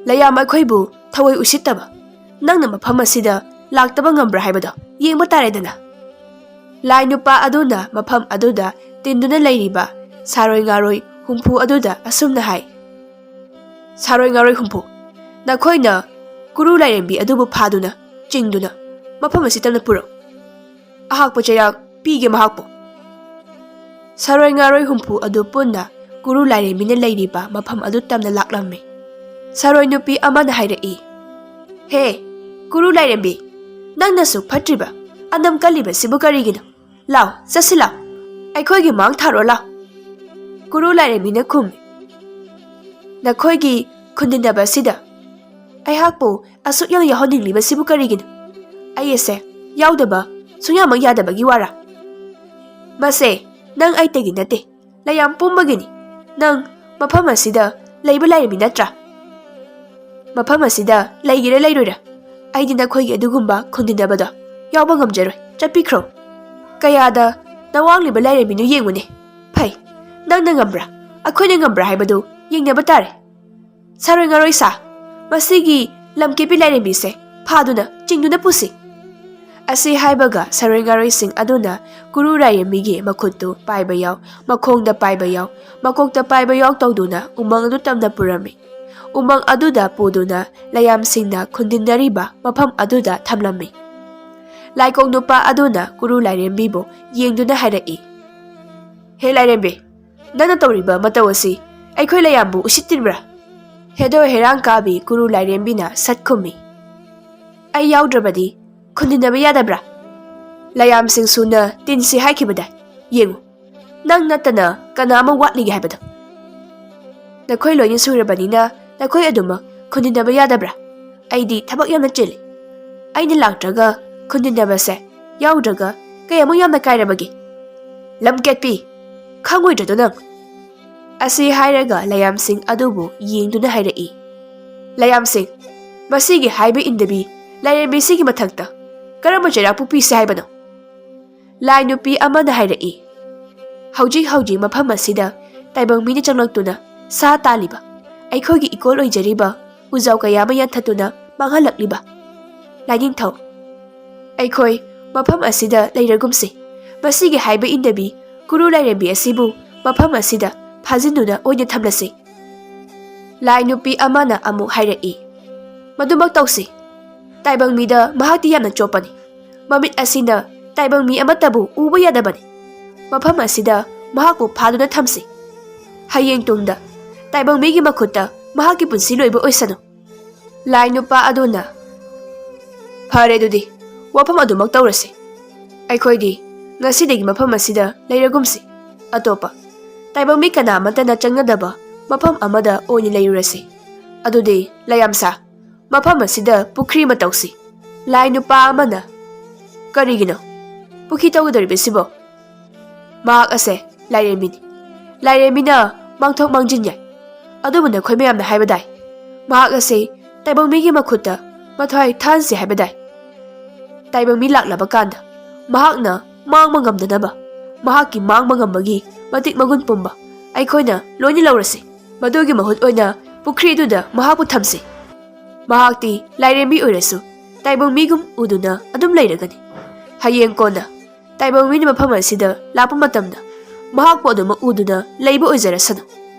ꯂꯩꯌꯥꯝ ꯑꯩꯈꯣꯏꯕꯨ ꯊꯑꯣꯏ ꯎꯁꯤꯠꯇꯕ ꯅꯪꯅ ꯃꯐꯝ ꯑꯁꯤꯗ ꯂꯥꯛꯇꯕ ꯉꯝꯕ꯭ꯔꯥ ꯍꯥꯏꯕꯗꯣ ꯌꯦꯡꯕ ꯇꯥꯔꯦꯗꯅ꯫" ꯂꯥꯏ ꯅꯨꯄꯥ ꯑꯗꯨꯅ ꯃꯐꯝ ꯑꯗꯨꯗ ꯇꯤꯟꯗꯨꯅ ꯂꯩꯔꯤꯕ ꯁꯥꯔꯣꯏ ꯉꯥꯔꯣꯏ ꯍꯨꯝꯐꯨ ꯑꯗꯨꯗ ꯑꯁꯨꯝꯅ ꯍꯥꯏ, "ꯁꯥꯔꯣꯏ ꯉꯥꯔꯣꯏ ꯍꯨꯝꯐꯨ, ꯅꯈꯣꯏꯅ ꯀꯨꯔꯨ ꯂꯥꯏꯔꯦꯝꯕꯤ ꯑꯗꯨꯕꯨ ꯐꯥꯗꯨꯅ, ꯆꯤꯡꯗꯨꯅ ꯃꯐꯝ ꯑꯁꯤ ꯇꯝꯅ ꯄꯨꯔꯛꯎ꯫ ꯑꯍꯥꯛꯄ ꯆꯩꯔꯥꯛ ꯄꯤꯒꯦ ꯃꯍꯥꯛꯄꯨ꯫" ꯁꯥꯔꯣꯏ ꯉꯥꯔꯣꯏ ꯍꯨꯝꯐꯨ ꯑꯗꯨ ꯄꯨꯟꯅ ꯀꯨꯔꯨ ꯂꯥꯏꯔꯦꯝꯕꯤꯅ ꯂꯩꯔꯤꯕ ꯃꯐꯝ ꯑꯗꯨ ꯇꯝꯅ ꯂꯥꯛꯂꯝꯃꯤ꯫ ꯁꯥꯔꯣꯏ ꯅꯨꯄꯤ ꯑꯃꯅ ꯍꯥꯏꯔꯛꯏ, "ꯍꯦ, ꯀꯨꯔꯨ ꯂꯥꯏꯔꯦꯝꯕꯤ, ꯅꯪꯅꯁꯨ ꯐꯠꯇ꯭ꯔꯤꯕ ꯑꯅꯝ ꯀꯜꯂꯤꯕꯁꯤꯕꯨ ꯀꯔꯤꯒꯤꯅꯣ? ꯂꯥꯎ, ꯆꯠꯁꯤ ꯂꯥꯎ, ꯑꯩꯈꯣꯏꯒꯤ ꯃꯥꯡ ꯊꯥꯔꯣ ꯂꯥꯎ꯫" ꯀꯨꯔꯨ ꯂꯥꯏꯔꯦꯝꯕꯤꯅ ꯈꯨꯝꯃꯤ, "ꯅꯈꯣꯏꯒꯤ ꯈꯨꯟꯗꯤꯟꯅꯕ ꯑꯁꯤꯗ ꯑꯩꯍꯥꯛꯄꯨ ꯑꯁꯨꯛ ꯌꯥꯝꯅ ꯌꯥꯎꯍꯟꯅꯤꯡꯂꯤꯕꯁꯤꯕꯨ ꯀꯔꯤꯒꯤꯅꯣ? ꯑꯩ ꯑꯁꯦ ꯌꯥꯎꯗꯕ ꯁꯨꯡꯌꯥꯃꯛ ꯌꯥꯗꯕꯒꯤ ꯋꯥꯔꯥ? ꯃꯁꯦ ꯅꯪ ꯑꯩꯇꯒꯤ ꯅꯠꯇꯦ, ꯂꯩꯌꯥꯝ ꯄꯨꯝꯕꯒꯤꯅꯤ꯫ ꯅꯪ ꯃꯐꯝ ꯑꯁꯤꯗ ꯂꯩꯕ ꯂꯥꯏꯔꯦꯝꯕꯤ ꯅꯠꯇ꯭ꯔꯥ? ꯃꯐꯝ ꯑꯁꯤꯗ ꯂꯩꯒꯦꯔꯥ ꯂꯩꯔꯣꯏꯔꯥ, ꯑꯩꯗꯤ ꯅꯈꯣꯏꯒꯤ ꯑꯗꯨꯒꯨꯝꯕ ꯈꯨꯟꯗꯤꯟꯅꯕꯗꯣ ꯌꯥꯎꯕ ꯉꯝꯖꯔꯣꯏ꯫ ꯆꯠꯄꯤꯈ꯭ꯔꯣ꯫ ꯀꯌꯥꯗ ꯅꯋꯥꯡꯂꯤꯕ ꯂꯥꯏꯔꯦꯝꯕꯤꯅꯣ ꯌꯦꯡꯉꯨꯅꯦ꯫ ꯐꯩ, ꯅꯪꯅ ꯉꯝꯕ꯭ꯔꯥ? ꯑꯩꯈꯣꯏꯅ ꯉꯝꯕ꯭ꯔꯥ ꯍꯥꯏꯕꯗꯨ ꯌꯦꯡꯅꯕ ꯇꯥꯔꯦ꯫ ꯁꯥꯔꯣꯏ ꯉꯥꯔꯣꯏ ꯁꯥ, ꯃꯁꯤꯒꯤ ꯂꯝꯀꯦꯠꯄꯤ ꯂꯥꯏꯔꯦꯝꯕꯤꯁꯦ ꯐꯥꯗꯨꯅ ꯆꯤꯡꯗꯨꯅ ꯄꯨꯁꯤ꯫" ꯑꯁꯤ ꯍꯥꯏꯕꯒ ꯁꯔꯣꯏ ꯉꯥꯔꯣꯏꯁꯤꯡ ꯑꯗꯨꯅ ꯀꯨꯔꯨ ꯂꯥꯏꯔꯦꯝꯕꯤꯒꯤ ꯃꯈꯨꯠꯇꯨ ꯄꯥꯏꯕ ꯌꯥꯎ, ꯃꯈꯣꯡꯗ ꯄꯥꯏꯕ ꯌꯥꯎ, ꯃꯀꯣꯛꯇ ꯄꯥꯏꯕ ꯌꯥꯎ ꯇꯧꯗꯨꯅ ꯎꯃꯪ ꯑꯗꯨ ꯇꯝꯅ ꯄꯨꯔꯝꯃꯤ꯫ ꯎꯃꯪ ꯑꯗꯨꯗ ꯄꯨꯗꯨꯅ ꯂꯩꯌꯥꯝꯁꯤꯡꯅ ꯈꯨꯟꯗꯤꯟꯅꯔꯤꯕ ꯃꯐꯝ ꯑꯗꯨꯗ ꯊꯝꯂꯝꯃꯤ꯫ ꯂꯥꯏꯀꯣꯡ ꯅꯨꯄꯥ ꯑꯗꯨꯅ ꯀꯨꯔꯨ ꯂꯥꯏꯔꯦꯝꯕꯤꯕꯨ ꯌꯦꯡꯗꯨꯅ ꯍꯥꯏꯔꯛꯏ, "ꯍꯦ ꯂꯥꯏꯔꯦꯝꯕꯤ, ꯅꯪꯅ ꯇꯧꯔꯤꯕ ꯃꯇꯧ ꯑꯁꯤ ꯑꯩꯈꯣꯏ ꯂꯩꯌꯥꯝꯕꯨ ꯎꯁꯤꯠꯇ꯭ꯔꯤꯕ꯭ꯔꯥ?" ꯍꯦꯗꯣ ꯍꯦꯔꯥꯡ ꯀꯥꯕꯤ ꯀꯨꯔꯨ ꯂꯥꯏꯔꯦꯝꯕꯤꯅ ꯁꯠ ꯈꯨꯝꯃꯤ, "ꯑꯩ ꯌꯥꯎꯗ꯭ꯔꯕꯗꯤ ꯈꯨꯟꯗꯤꯟꯅꯕ ꯌꯥꯗꯕ꯭ꯔꯥ? ꯂꯩꯌꯥꯝꯁꯤꯡ ꯁꯨꯅ ꯇꯤꯟꯁꯤ ꯍꯥꯏꯈꯤꯕꯗ ꯌꯦꯡꯉꯨ, ꯅꯪ ꯅꯠꯇꯅ ꯀꯅꯥ ꯑꯃ ꯋꯥꯠꯂꯤꯒꯦ ꯍꯥꯏꯕꯗꯣ? ꯅꯈꯣꯏ ꯂꯣꯏꯅ ꯁꯨꯔꯕꯅꯤꯅ ꯅꯈꯣꯏ ꯑꯗꯨꯃꯛ ꯈꯨꯟꯗꯤꯟꯅꯕ ꯌꯥꯗꯕ꯭ꯔꯥ? ꯑꯩꯗꯤ ꯊꯕꯛ ꯌꯥꯝꯅ ꯆꯤꯜꯂꯤ꯫ ꯑꯩꯅ ꯂꯥꯛꯇ꯭ꯔꯒ ꯈꯨꯟꯗꯤꯟꯅꯕꯁꯦ ꯌꯥꯎꯗ꯭ꯔꯒ ꯀꯌꯥꯃꯨꯛ ꯌꯥꯝꯅ ꯀꯥꯏꯔꯕꯒꯦ? ꯂꯝꯀꯦꯠꯄꯤ, ꯈꯪꯉꯣꯏꯗ꯭ꯔꯗꯣ ꯅꯪ?" ꯑꯁꯤ ꯍꯥꯏꯔꯒ ꯂꯩꯌꯥꯝꯁꯤꯡ ꯑꯗꯨꯕꯨ ꯌꯦꯡꯗꯨꯅ ꯍꯥꯏꯔꯛꯏ, "ꯂꯩꯌꯥꯝꯁꯤꯡ, ꯃꯁꯤꯒꯤ ꯍꯥꯏꯕ ꯏꯟꯗꯕꯤ ꯂꯥꯏꯔꯦꯝꯕꯤꯁꯤꯒꯤ ꯃꯊꯛꯇ ꯀꯔꯝꯕ ꯆꯩꯔꯥꯛꯄꯨ ꯄꯤꯁꯤ ꯍꯥꯏꯕꯅꯣ?" ꯂꯥꯏ ꯅꯨꯄꯤ ꯑꯃꯅ ꯍꯥꯏꯔꯛꯏ, "ꯍꯧꯖꯤꯛ ꯍꯧꯖꯤꯛ ꯃꯐꯝ ꯑꯁꯤꯗ ꯇꯥꯏꯕꯪ ꯃꯤꯅ ꯆꯪꯂꯛꯇꯨꯅ ꯁꯥ ꯇꯥꯜꯂꯤꯕ, ꯑꯩꯈꯣꯏꯒꯤ ꯏꯀꯣꯜ ꯑꯣꯏꯖꯔꯤꯕ ꯎꯖꯥꯎ ꯀꯌꯥ ꯑꯃ ꯌꯥꯟꯊꯠꯇꯨꯅ ꯃꯥꯡꯍꯜꯂꯛꯂꯤꯕ꯫ ꯂꯥꯏꯅꯤꯡꯊꯧ, ꯑꯩꯈꯣꯏ ꯃꯐꯝ ꯑꯁꯤꯗ ꯂꯩꯔꯒꯨꯝꯁꯤ꯫ ꯃꯁꯤꯒꯤ ꯍꯥꯏꯕ ꯏꯟꯗꯕꯤ ꯀꯨꯔꯨ ꯂꯥꯏꯔꯦꯝꯕꯤ ꯑꯁꯤꯕꯨ ꯃꯐꯝ ꯑꯁꯤꯗ ꯐꯥꯖꯤꯟꯗꯨꯅ ꯑꯣꯏꯅ ꯊꯝꯂꯁꯤ꯫" ꯂꯥꯏ ꯅꯨꯄꯤ ꯑꯃꯅ ꯑꯃꯨꯛ ꯍꯥꯏꯔꯛꯏ, "ꯃꯗꯨꯃꯛ ꯇꯧꯁꯤ꯫ ꯇꯥꯏꯕꯪ ꯃꯤꯗ ꯃꯍꯥꯛꯇꯤ ꯌꯥꯝꯅ ꯆꯣꯞꯄꯅꯤ꯫ ꯃꯃꯤꯠ ꯑꯁꯤꯅ ꯇꯥꯏꯕꯪ ꯃꯤ ꯑꯃꯠꯇꯕꯨ ꯎꯕ ꯌꯥꯗꯕꯅꯤ꯫ ꯃꯐꯝ ꯑꯁꯤꯗ ꯃꯍꯥꯛꯄꯨ ꯐꯥꯗꯨꯅ ꯊꯝꯁꯤ꯫ ꯍꯌꯦꯡ ꯇꯨꯡꯗ ꯇꯥꯏꯕꯪ ꯃꯤꯒꯤ ꯃꯈꯨꯠꯇ ꯃꯍꯥꯛꯀꯤ ꯄꯨꯟꯁꯤ ꯂꯣꯏꯕ ꯑꯣꯏꯁꯅꯨ꯫" ꯂꯥꯏ ꯅꯨꯄꯥ ꯑꯗꯨꯅ, "ꯐꯔꯦ, ꯑꯗꯨꯗꯤ ꯋꯥꯐꯝ ꯑꯗꯨꯃꯛ ꯇꯧꯔꯁꯤ꯫ ꯑꯩꯈꯣꯏꯗꯤ ꯉꯁꯤꯗꯒꯤ ꯃꯐꯝ ꯑꯁꯤꯗ ꯂꯩꯔꯒꯨꯝꯁꯤ꯫ ꯑꯇꯣꯞꯄ ꯇꯥꯏꯕꯪ ꯃꯤ ꯀꯅꯥ ꯑꯃꯠꯇꯅ ꯆꯪꯅꯗꯕ ꯃꯐꯝ ꯑꯃꯗ ꯑꯣꯏꯅ ꯂꯩꯔꯨꯔꯁꯤ꯫ ꯑꯗꯨꯗꯤ ꯂꯩꯌꯥꯝꯁꯥ, ꯃꯐꯝ ꯑꯁꯤꯗ ꯄꯨꯈ꯭ꯔꯤ ꯑꯃ ꯇꯧꯁꯤ꯫" ꯂꯥꯏ ꯅꯨꯄꯥ ꯑꯃꯅ, "ꯀꯔꯤꯒꯤꯅꯣ ꯄꯨꯈ꯭ꯔꯤ ꯇꯧꯒꯗꯧꯔꯤꯕꯁꯤꯕꯣ? ꯃꯍꯥꯛ ꯑꯁꯦ ꯂꯥꯏꯔꯦꯝꯕꯤꯅꯤ꯫ ꯂꯥꯏꯔꯦꯝꯕꯤꯅ ꯃꯥꯡꯊꯣꯛ ꯃꯥꯡꯖꯤꯟ ꯌꯥꯏ꯫ ꯑꯗꯨꯕꯨ ꯅꯈꯣꯏ ꯃꯌꯥꯝꯅ ꯍꯥꯏꯕꯗꯥꯏ, ꯃꯍꯥꯛ ꯑꯁꯦ ꯇꯥꯏꯕꯪ ꯃꯤꯒꯤ ꯃꯈꯨꯠꯇ ꯃꯊ꯭ꯋꯥꯏ ꯊꯥꯍꯟꯁꯤ ꯍꯥꯏꯕꯗꯥꯏ? ꯇꯥꯏꯕꯪ ꯃꯤ ꯂꯥꯛꯂꯕ ꯀꯥꯟꯗ ꯃꯍꯥꯛꯅ ꯃꯥꯡꯕ ꯉꯝꯗꯅꯕ, ꯃꯍꯥꯛꯀꯤ ꯃꯥꯡꯕ ꯉꯝꯕꯒꯤ ꯃꯇꯤꯛ ꯃꯒꯨꯟ ꯄꯨꯝꯕ ꯑꯩꯈꯣꯏꯅ ꯂꯣꯏꯅ ꯂꯧꯔꯁꯤ꯫ ꯃꯗꯨꯒꯤ ꯃꯍꯨꯠ ꯑꯣꯏꯅ ꯄꯨꯈ꯭ꯔꯤꯗꯨꯗ ꯃꯍꯥꯛꯄꯨ ꯊꯝꯁꯤ꯫ ꯃꯍꯥꯛꯇꯤ ꯂꯥꯏꯔꯦꯝꯕꯤ ꯑꯣꯏꯔꯁꯨ ꯇꯥꯏꯕꯪ ꯃꯤꯒꯨꯝ ꯎꯗꯨꯅ ꯑꯗꯨꯝ ꯂꯩꯔꯒꯅꯤ꯫ ꯍꯌꯦꯡ ꯀꯣꯟꯅ ꯇꯥꯏꯕꯪ ꯃꯤꯅ ꯃꯐꯝ ꯑꯁꯤꯗ ꯂꯥꯛꯄ ꯃꯇꯝꯗ ꯃꯍꯥꯛꯄꯨ ꯑꯗꯨꯃꯛ ꯎꯗꯨꯅ ꯂꯩꯕ ꯑꯣꯏꯖꯔꯁꯅꯨ꯫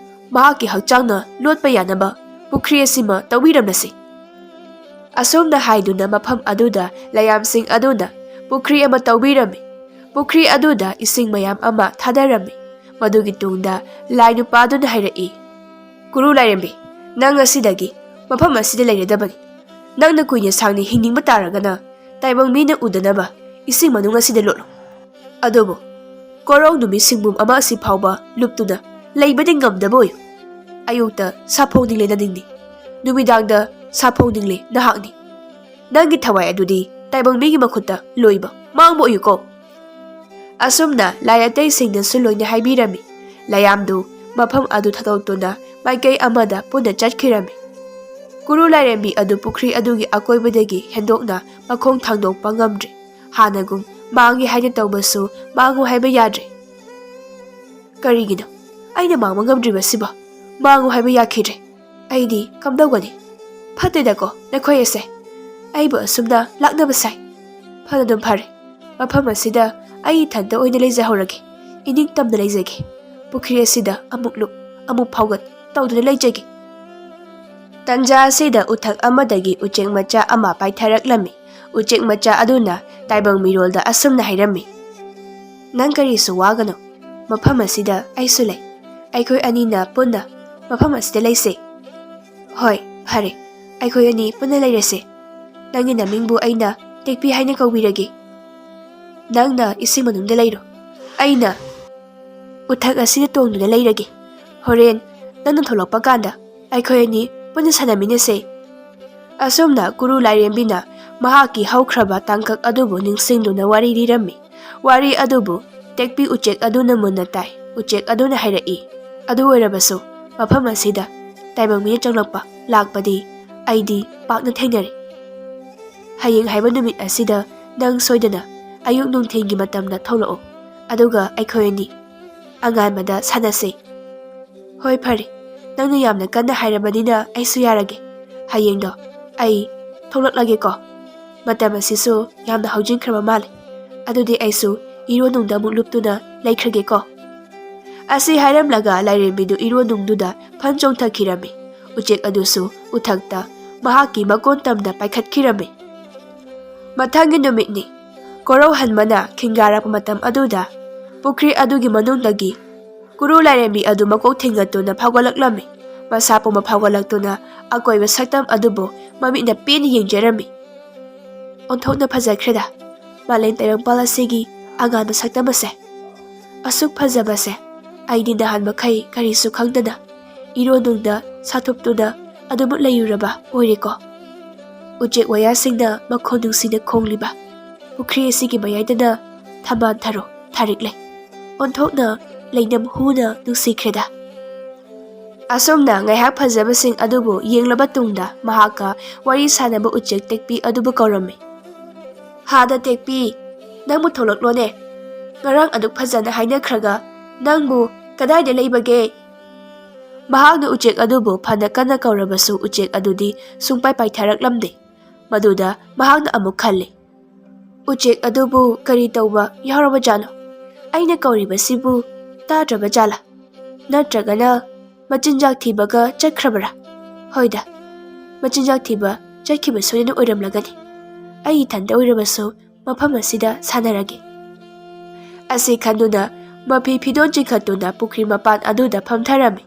ꯃꯍꯥꯛꯀꯤ ꯍꯛꯆꯥꯡꯅ ꯂꯣꯠꯄ ꯌꯥꯅꯕ ꯄꯨꯈ꯭ꯔꯤ ꯑꯁꯤꯃ ꯇꯧꯕꯤꯔꯝꯂꯁꯤ꯫ ꯑꯁꯨꯝꯅ ꯍꯥꯏꯗꯨꯅ ꯃꯐꯝ ꯑꯗꯨꯗ ꯂꯩꯌꯥꯝꯁꯤꯡ ꯑꯗꯨꯅ ꯄꯨꯈ꯭ꯔꯤ ꯑꯃ ꯇꯧꯕꯤꯔꯝꯃꯤ꯫ ꯄꯨꯈ꯭ꯔꯤ ꯑꯗꯨꯗ ꯏꯁꯤꯡ ꯃꯌꯥꯝ ꯑꯃ ꯊꯥꯗꯔꯝꯃꯤ꯫ ꯃꯗꯨꯒꯤ ꯇꯨꯡꯗ ꯂꯥꯏ ꯅꯨꯄꯥꯗꯨꯅ ꯍꯥꯏꯔꯛꯏ, "ꯀꯨꯔꯨ ꯂꯥꯏꯔꯦꯝꯕꯤ, ꯅꯪ ꯉꯁꯤꯗꯒꯤ ꯃꯐꯝ ꯑꯁꯤꯗ ꯂꯩꯔꯗꯕꯅꯤ꯫ ꯅꯪꯅ ꯀꯨꯏꯅ ꯁꯥꯡꯅ ꯍꯤꯡꯅꯤꯡꯕ ꯇꯥꯔꯒꯅ ꯇꯥꯏꯕꯪ ꯃꯤꯅ ꯎꯗꯅꯕ ꯏꯁꯤꯡ ꯃꯅꯨꯡ ꯑꯁꯤꯗ ꯂꯣꯠꯂꯨ꯫ ꯑꯗꯨꯕꯨ ꯀꯣꯔꯧ ꯅꯨꯃꯤꯠ ꯁꯤꯡꯕꯨꯝ ꯑꯃ ꯑꯁꯤ ꯐꯥꯎꯕ ꯂꯨꯞꯇꯨꯅ ꯂꯩꯕꯗꯤ ꯉꯝꯗꯕ ꯑꯣꯏꯌꯨ꯫ ꯑꯌꯨꯛꯇ ꯁꯥꯐꯣꯡ ꯅꯤꯡꯂꯦ ꯅꯅꯤꯡꯅꯤ, ꯅꯨꯃꯤꯗꯥꯡꯗ ꯁꯥꯐꯣꯡ ꯅꯤꯡꯂꯦ ꯅꯍꯥꯛꯅꯤ꯫ ꯅꯪꯒꯤ ꯊꯋꯥꯏ ꯑꯗꯨꯗꯤ ꯇꯥꯏꯕꯪ ꯃꯤꯒꯤ ꯃꯈꯨꯠꯇ ꯂꯣꯏꯕ ꯃꯥꯡꯕ ꯑꯣꯏꯌꯨꯀꯣ"꯫ ꯑꯁꯨꯝꯅ ꯂꯥꯏ ꯑꯇꯩꯁꯤꯡꯅꯁꯨ ꯂꯣꯏꯅ ꯍꯥꯏꯕꯤꯔꯝꯃꯤ꯫ ꯂꯩꯌꯥꯝꯗꯨ ꯃꯐꯝ ꯑꯗꯨ ꯊꯥꯗꯣꯛꯇꯨꯅ ꯃꯥꯏꯀꯩ ꯑꯃꯗ ꯄꯨꯟꯅ ꯆꯠꯈꯤꯔꯝꯃꯤ꯫ ꯀꯨꯔꯨ ꯂꯥꯏꯔꯦꯝꯕꯤ ꯑꯗꯨ ꯄꯨꯈ꯭ꯔꯤ ꯑꯗꯨꯒꯤ ꯑꯀꯣꯏꯕꯗꯒꯤ ꯍꯦꯟꯗꯣꯛꯅ ꯃꯈꯣꯡ ꯊꯥꯡꯗꯣꯛꯄ ꯉꯝꯗ꯭ꯔꯦ꯫ ꯍꯥꯟꯅꯒꯨꯝ ꯃꯥꯡꯒꯦ ꯍꯥꯏꯅ ꯇꯧꯕꯁꯨ ꯃꯥꯡꯉꯨ ꯍꯥꯏꯕ ꯌꯥꯗ꯭ꯔꯦ꯫ "ꯀꯔꯤꯒꯤꯅꯣ ꯑꯩꯅ ꯃꯥꯡꯕ ꯉꯝꯗ꯭ꯔꯤꯕꯁꯤꯕꯣ? ꯃꯥꯡꯉꯨ ꯍꯥꯏꯕ ꯌꯥꯈꯤꯗ꯭ꯔꯦ꯫ ꯑꯩꯗꯤ ꯀꯝꯗꯧꯒꯅꯤ? ꯐꯠꯇꯦꯗꯀꯣ ꯅꯈꯣꯏ ꯑꯁꯦ꯫ ꯑꯩꯕꯨ ꯑꯁꯨꯝꯅ ꯂꯥꯛꯅꯕ ꯁꯥꯏ꯫ ꯐꯅꯗꯨꯝ ꯐꯔꯦ꯫ ꯃꯐꯝ ꯑꯁꯤꯗ ꯑꯩ ꯏꯊꯟꯇ ꯑꯣꯏꯅ ꯂꯩꯖꯍꯧꯔꯒꯦ꯫ ꯏꯅꯤꯡ ꯇꯝꯅ ꯂꯩꯖꯒꯦ꯫ ꯄꯨꯈ꯭ꯔꯤ ꯑꯁꯤꯗ ꯑꯃꯨꯛ ꯂꯨꯞ, ꯑꯃꯨꯛ ꯐꯥꯎꯒꯠ ꯇꯧꯗꯨꯅ ꯂꯩꯖꯒꯦ"꯫ ꯇꯟꯖꯥ ꯑꯁꯤꯗ ꯎꯊꯛ ꯑꯃꯗꯒꯤ ꯎꯆꯦꯛ ꯃꯆꯥ ꯑꯃ ꯄꯥꯏꯊꯔꯛꯂꯝꯃꯤ꯫ ꯎꯆꯦꯛ ꯃꯆꯥ ꯑꯗꯨꯅ ꯇꯥꯏꯕꯪ ꯃꯤꯔꯣꯜꯗ ꯑꯁꯨꯝꯅ ꯍꯥꯏꯔꯝꯃꯤ, "ꯅꯪ ꯀꯔꯤꯁꯨ ꯋꯥꯒꯅꯨ꯫ ꯃꯐꯝ ꯑꯁꯤꯗ ꯑꯩꯁꯨ ꯂꯩ꯫ ꯑꯩꯈꯣꯏ ꯑꯅꯤꯅ ꯄꯨꯟꯅ ꯃꯐꯝ ꯑꯁꯤꯗ ꯂꯩꯁꯦ"꯫ "ꯍꯣꯏ, ꯐꯔꯦ꯫ ꯑꯩꯈꯣꯏ ꯑꯅꯤ ꯄꯨꯟꯅ ꯂꯩꯔꯁꯦ꯫ ꯅꯪꯒꯤ ꯅꯃꯤꯡꯕꯨ ꯑꯩꯅ ꯇꯦꯛꯄꯤ ꯍꯥꯏꯅ ꯀꯧꯕꯤꯔꯒꯦ꯫ ꯅꯪꯅ ꯏꯁꯤꯡ ꯃꯅꯨꯡꯗ ꯂꯩꯔꯣ꯫ ꯑꯩꯅ ꯎꯊꯛ ꯑꯁꯤꯗ ꯇꯣꯡꯗꯨꯅ ꯂꯩꯔꯒꯦ꯫ ꯍꯣꯔꯦꯟ ꯅꯪꯅ ꯊꯣꯛꯂꯛꯄ ꯀꯥꯟꯗ ꯑꯩꯈꯣꯏ ꯑꯅꯤ ꯄꯨꯟꯅ ꯁꯥꯟꯅꯃꯤꯟꯅꯁꯦ"꯫ ꯑꯁꯨꯝꯅ ꯀꯨꯔꯨ ꯂꯥꯏꯔꯦꯝꯕꯤꯅ ꯃꯍꯥꯛꯀꯤ ꯍꯧꯈ꯭ꯔꯕ ꯇꯥꯡꯀꯛ ꯑꯗꯨꯕꯨ ꯅꯤꯡꯁꯤꯡꯗꯨꯅ ꯋꯥꯔꯤ ꯂꯤꯔꯝꯃꯤ꯫ ꯋꯥꯔꯤ ꯑꯗꯨꯕꯨ ꯇꯦꯛꯄꯤ ꯎꯆꯦꯛ ꯑꯗꯨꯅ ꯃꯨꯟꯅ ꯇꯥꯏ꯫ ꯎꯆꯦꯛ ꯑꯗꯨꯅ ꯍꯥꯏꯔꯛꯏ, "ꯑꯗꯨ ꯑꯣꯏꯔꯕꯁꯨ ꯃꯐꯝ ꯑꯁꯤꯗ ꯇꯥꯏꯕꯪ ꯃꯤꯅ ꯆꯪꯂꯛꯄ, ꯂꯥꯛꯄꯗꯤ ꯑꯩꯗꯤ ꯄꯥꯛꯅ ꯊꯦꯡꯅꯔꯦ꯫ ꯍꯌꯦꯡ ꯍꯥꯏꯕ ꯅꯨꯃꯤꯠ ꯑꯁꯤꯗ ꯅꯪ ꯁꯣꯏꯗꯅ ꯑꯌꯨꯛ ꯅꯨꯡꯊꯤꯜꯒꯤ ꯃꯇꯝꯗ ꯊꯣꯛꯂꯛꯎ, ꯑꯗꯨꯒ ꯑꯩꯈꯣꯏ ꯑꯅꯤ ꯑꯉꯥꯟꯕꯗ ꯁꯥꯟꯅꯁꯦ"꯫ "ꯍꯣꯏ, ꯐꯔꯦ꯫ ꯅꯪꯅ ꯌꯥꯝꯅ ꯀꯟꯅ ꯍꯥꯏꯔꯕꯅꯤꯅ ꯑꯩꯁꯨ ꯌꯥꯔꯒꯦ꯫ ꯍꯌꯦꯡꯗꯣ ꯑꯩ ꯊꯣꯛꯂꯛꯂꯒꯦꯀꯣ"꯫ ꯃꯇꯝ ꯑꯁꯤꯁꯨ ꯌꯥꯝꯅ ꯍꯧꯖꯤꯟꯈ꯭ꯔꯕ ꯃꯥꯜꯂꯦ꯫ ꯑꯗꯨꯗꯤ ꯑꯩꯁꯨ ꯏꯔꯣꯟꯅꯨꯡꯗ ꯑꯃꯨꯛ ꯂꯨꯞꯇꯨꯅ ꯂꯩꯈ꯭ꯔꯒꯦꯀꯣ꯫ ꯑꯁꯤ ꯍꯥꯏꯔꯝꯂꯒ ꯂꯥꯏꯔꯦꯝꯕꯤꯗꯨ ꯏꯔꯣꯟꯅꯨꯡꯗꯨꯗ ꯐꯟ ꯆꯣꯡꯊꯈꯤꯔꯝꯃꯤ꯫ ꯎꯆꯦꯛ ꯑꯗꯨꯁꯨ ꯎꯊꯛꯇ ꯃꯍꯥꯛꯀꯤ ꯃꯀꯣꯟ ꯇꯝꯗ ꯄꯥꯏꯈꯠꯈꯤꯔꯝꯃꯤ꯫ ꯃꯊꯪꯒꯤ ꯅꯨꯃꯤꯠꯅꯤ꯫ ꯀꯣꯔꯧꯍꯟꯕꯅ ꯈꯤꯡꯒꯥꯔꯛꯄ ꯃꯇꯝ ꯑꯗꯨꯗ ꯄꯨꯈ꯭ꯔꯤ ꯑꯗꯨꯒꯤ ꯃꯅꯨꯡꯗꯒꯤ ꯀꯨꯔꯨ ꯂꯥꯏꯔꯦꯝꯕꯤ ꯑꯗꯨ ꯃꯀꯣꯛ ꯊꯤꯡꯒꯠꯇꯨꯅ ꯐꯥꯎꯒꯠꯂꯛꯂꯝꯃꯤ꯫ ꯃꯁꯥ ꯄꯨꯝꯕ ꯐꯥꯎꯒꯠꯂꯛꯇꯨꯅ ꯑꯀꯣꯏꯕ ꯁꯛꯇꯝ ꯑꯗꯨꯕꯨ ꯃꯃꯤꯠꯅ ꯄꯦꯟꯅ ꯌꯦꯡꯖꯔꯝꯃꯤ꯫ "ꯑꯣꯟꯊꯣꯛꯅ ꯐꯖꯈ꯭ꯔꯦꯗ, ꯃꯥꯂꯦꯝ ꯇꯥꯏꯕꯪꯄꯥꯜ ꯑꯁꯤꯒꯤ ꯑꯉꯥꯟꯕ ꯁꯛꯇꯝ ꯑꯁꯦ꯫ ꯑꯁꯨꯛ ꯐꯖꯕꯁꯦ ꯑꯩꯗꯤ ꯅꯍꯥꯟ ꯃꯈꯩ ꯀꯔꯤꯁꯨ ꯈꯪꯗꯅ ꯏꯔꯣꯟꯅꯨꯡꯗ ꯁꯥꯊꯨꯞꯇꯨꯅ ꯑꯗꯨꯃꯛ ꯂꯩꯔꯨꯔꯕ ꯑꯣꯏꯔꯦꯀꯣ꯫" ꯎꯆꯦꯛ ꯋꯥꯌꯥꯁꯤꯡꯅ ꯃꯈꯣꯟ ꯅꯨꯡꯁꯤꯅ ꯈꯣꯡꯂꯤꯕ ꯄꯨꯈ꯭ꯔꯤ ꯑꯁꯤꯒꯤ ꯃꯌꯥꯏꯗꯅ ꯊꯝꯕꯥꯜ ꯊꯔꯣ ꯊꯥꯔꯤꯛꯂꯦ꯫ ꯑꯣꯟꯊꯣꯛꯅ ꯂꯩꯅꯝ ꯍꯨꯅ ꯅꯨꯡꯁꯤꯈ꯭ꯔꯦꯗ꯫ ꯑꯁꯨꯝꯅ ꯉꯥꯏꯍꯥꯛ ꯐꯖꯕꯁꯤꯡ ꯑꯗꯨꯕꯨ ꯌꯦꯡꯂꯕ ꯇꯨꯡꯗ ꯃꯍꯥꯛꯀ ꯋꯥꯔꯤ ꯁꯥꯅꯕ ꯎꯆꯦꯛ ꯇꯦꯛꯄꯤ ꯑꯗꯨꯕꯨ ꯀꯧꯔꯝꯃꯤ꯫ "ꯍꯥꯗ ꯇꯦꯛꯄꯤ, ꯅꯪꯕꯨ ꯊꯣꯛꯂꯛꯂꯣꯅꯦ꯫ ꯉꯔꯥꯡ ꯑꯗꯨꯛ ꯐꯖꯅ ꯍꯥꯏꯅꯈ꯭ꯔꯒ ꯅꯪꯕꯨ ꯀꯗꯥꯏꯗ ꯂꯩꯕꯒꯦ?" ꯃꯍꯥꯛꯅ ꯎꯆꯦꯛ ꯑꯗꯨꯕꯨ ꯐꯅ ꯀꯟꯅ ꯀꯧꯔꯕꯁꯨ ꯎꯆꯦꯛ ꯑꯗꯨꯗꯤ ꯁꯨꯡꯄꯥꯏ ꯄꯥꯏꯊꯔꯛꯂꯝꯗꯦ꯫ ꯃꯗꯨꯗ ꯃꯍꯥꯛꯅ ꯑꯃꯨꯛ ꯈꯜꯂꯤ, "ꯎꯆꯦꯛ ꯑꯗꯨꯕꯨ ꯀꯔꯤ ꯇꯧꯕ ꯌꯥꯎꯔꯕꯖꯥꯠꯅꯣ? ꯑꯩꯅ ꯀꯧꯔꯤꯕꯁꯤꯕꯨ ꯇꯥꯗ꯭ꯔꯕ ꯖꯥꯠꯂꯥ? ꯅꯠꯇ꯭ꯔꯒꯅ ꯃꯆꯤꯟꯖꯥꯛ ꯊꯤꯕꯒ ꯆꯠꯈ꯭ꯔꯕꯔꯥ? ꯍꯣꯏꯗ, ꯃꯆꯤꯟꯖꯥꯛ ꯊꯤꯕ ꯆꯠꯈꯤꯕ ꯁꯣꯏꯗꯅ ꯑꯣꯏꯔꯝꯂꯒꯅꯤ꯫ ꯑꯩ ꯏꯊꯟꯇ ꯑꯣꯏꯔꯕꯁꯨ ꯃꯐꯝ ꯑꯁꯤꯗ ꯁꯥꯟꯅꯔꯒꯦ꯫" ꯑꯁꯤ ꯈꯟꯗꯨꯅ ꯃꯐꯤ ꯐꯤꯗꯣꯟ ꯆꯤꯡꯈꯠꯇꯨꯅ ꯄꯨꯈ꯭ꯔꯤ ꯃꯄꯥꯟ ꯑꯗꯨꯗ ꯐꯝꯊꯔꯝꯃꯤ꯫